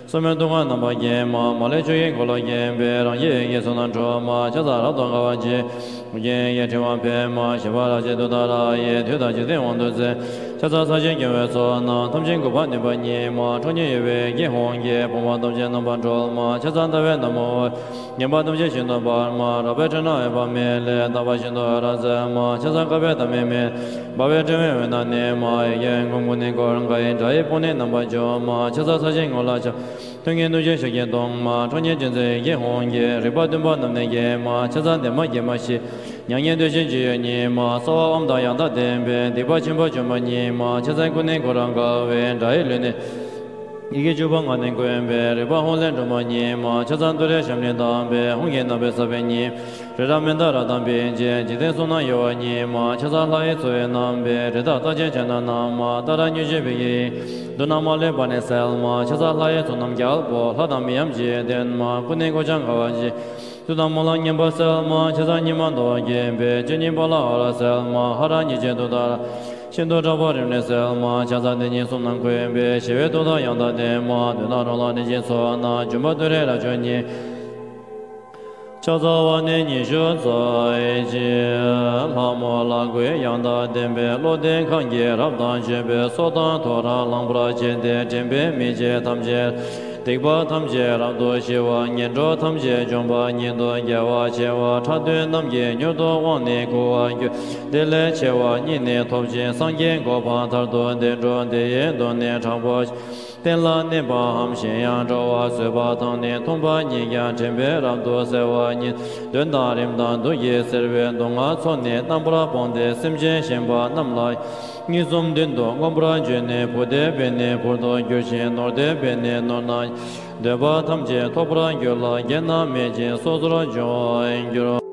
སོར་མོས་ཐུགས་ཀར་རྣམ་པར་བརྒྱན་མ། མ་ལུས་ཕྱོགས་ཀྱི་འཁོར་ལོས་བརྒྱན་པའི། རང་གི་ཡི་གེས་གཟུགས་རྣམས་འཁྲུ་མ། ཕྱག་འཚལ་རབ་ཏུ་དགའ་བ་བརྗིད། ཧཱུྃ་གི་ཡི་གེས་ཕྲེང་བ་འཕེན་མ། བཞད་པ་རབ་ཕྱེ་ཏུཏྟཱ་ར་ཡིས། བདུད་དང་འཇིག་རྟེན་དབང་དུ་མཛད། ཕྱག་འཚལ་ས་གཞིའི་རྒྱལ་བའི་ཚོགས་རྣམས། ཐམས་ཅད་འགུགས་པར་ནུས་པ་ཉིད་མ། ཁྲོ་གཉེར་གཡོ་བའི་ཡི་གེ་ཧཱུྃ་གིས། ཕོངས་པ་ཐམས་ཅད་རྣམ་པར་སྒྲོལ་མ། ཕྱག་འཚལ་ཟླ་བའི་ཟླ་མོ་འོད། བརྒྱན་པ་ཐམས་ཅད་ཤིན་ཏུ་འབར་མ། རལ་པའི་སྤྲིན་ནི་འོད་དཔག་མེད་ལས། རྟག་པར་ཤིན་ཏུ་འོད་རབ་མཛད་མ། ཕྱག་འཚལ་བསྐལ་པའི་མཐའ་མེད་མེ། འབར་བའི་ཕྲེང་བའི་དབུས་ན་ནི་མ། ཡི་གེ་ཧཱུྃ་སྐུ་ནི་འཁོར་དགའི། དགྲ་ཡི་དཔུང་ནི་རྣམ་པར་འཇོམས་མ། ཕྱག་འཚལ་ས་གཞིའི་ངོས་ལ་ཕྱག་སྟོན་ཀའི་གནུབས་ཆེན་ཞལ་གྱི་གདོང་མ། ཁྲོ་གཉེར་ཅན་མཛད་ཡི་གེ་ཧཱུྃ་གིས། རིག་པ་བདུན་པོ་རྣམས་ནི་འགེམས་མ། ཕྱག་འཚལ་བདེ་མ་དགེ་མ་ཞི། མྱ་ངན་འདས་ཞི་སྤྱོད་ཡུལ་ཉིད་མ། གསོ་བ་དབང་དང་ཡང་དག་ལྡན་པའི། སྡིག་པ་ཆེན་པོ་འཇོམས་པ་ཉིད་མ། ཕྱག་འཚལ་སྐུ་ནི་འཁོར་རབ་དགའ་བའི། དགྲ་ཡི་ལུས་ནི། ཡི་གེ་བཅུ་པོ་ལྔ་ནི་བཀོན་པའི། རིག་པ་ཧཱུྃ་ལས་སྒྲོལ་མ་ཉིད་མ། ཕྱག་འཚལ་ཏུ་རེའི་ཞབས་ནི་དང་པའི། ཧཱུྃ་གི་རྣམ་པའི་ས་བོན་ཉིད། རི་རབ་མནྡ་ར་དང་འབིགས་བྱེད། འཇིག་རྟེན་གསུམ་རྣམས་གཡོ་བ་ཉིད་མ། ཕྱག་འཚལ་ལྷ་ཡི་ཚོགས་རྣམ་པའི། རི་དྭགས་རྟགས་ཅན་ཁྱེད་རྣམས་ན་མ། ཏཱ་ར་གཉིས་བཞིན་བི་ཡི། བདུད་རྣམས་མ་ལུས་པ་ནི་སེལ་མ། ཕྱག་འཚལ་ལྷ་ཡི་ཚོགས་རྣམས་རྒྱལ་པོ། ལྷ་དང་མིའམ་ཅི་ཡིས་བསྟེན་མ། སྐུ་ནི་འཁོར་བཅས་དགའ་བ་བརྗིད། བདུད་དང་དམུ་ལྷ་མཉམ་པར་སེལ་མ། ཕྱག་འཚལ་སྙིགས་མ་ཟླ་བ་བརྒྱན་པའི། སྤྱན་ནི་པཱ་ལ་ཧ་ར་སེལ་མ། ཧ་ར་གཉིས་ཅན་ཏུཏྟཱ་ར། ཤིན་ཏུ་དྲག་པོ་རིམས་ནད་སེལ་མ། ཕྱག་འཚལ་གཏེར་སྙིགས་གསུམ་རྣམས་བཀོན་པའི། ཞི་བའི་མཐུ་དང་ཡང་དག་ལྡན་མ། གདོན་དང་རོ་ལངས་གནོད་སྦྱིན་ཚོགས་རྣམས། འཇོམས་པ་ཏུ་རེ་རབ་མཆོག་ཉིད། ཕྱག་འཚལ་བ་ནི་ཉི་ཤུ་རྩ་གཅིག་ལྷ་མོ་ལ་གུས་ཡང་དག་ལྡན་པའི། བློ་ལྡན་གང་གིས་རབ་དང་བརྗོད་པའི། སྲོག་དང་ཐོ་རངས་བླང་པར་བྱས་ཏེ། འདྲེན་པའི་མི་མཇེད་ཐམས་ཅད། སྡིག་པ་ཐམས་ཅད་རབ་ཏུ་ཞི་བ། ངན་འགྲོ་ཐམས་ཅད་འཇོམས་པ་ཉིད་དུ། རྒྱལ་བ་བྱེ་བ་ཕྲག་བདུན་རྣམས་ཀྱིས། མྱུར་དུ་དབང་ནི་བསྐུར་བར་འགྱུར། དེ་ལས་ཆེ་བ་གཉིས་ནི་ཐོབ་ཅིང་། སངས་རྒྱས་གོ་འཕང་མཐར་ཐུག་བདེ་འགྲོ། དེ་ཡི་དོན་ནི་དྲག་པོ་ཆེ། བསྟན་ལ་གནས་པའམ་གཞན་ཡང་འགྲོ་བ་བཟོད་པ་དང་ནི། མཐུན་པ་ཉིད་ཀྱང་དྲན་པས་རབ་ཏུ་གསལ་བ་ཉིད། གདོན་དང་རིམས་དང་དུག་གིས་གཟིར་བའི་སྡུག་བསྔལ་ཚོགས་ནི་རྣམ་པར་སྤངས་ཏེ། སེམས་ཅན་གཞན་པ་རྣམས་ལ་གཉིས་གསུམ་བདུན་དུ་མངོན་པར་བརྗོད་ནས། བུ་འདོད་པས་ནི་བུར་དུ་འགྱུར་ཞིང་། ནོར་འདོད་པས་ནི་ནོར་སྣ། འདོད་པ་ཐམས་ཅད་ཐོབ་པར་འགྱུར་ལ། བརྒྱལ་ན་མེད་ཅིང་སོ་སོར་འབྱུང་བར་འགྱུར།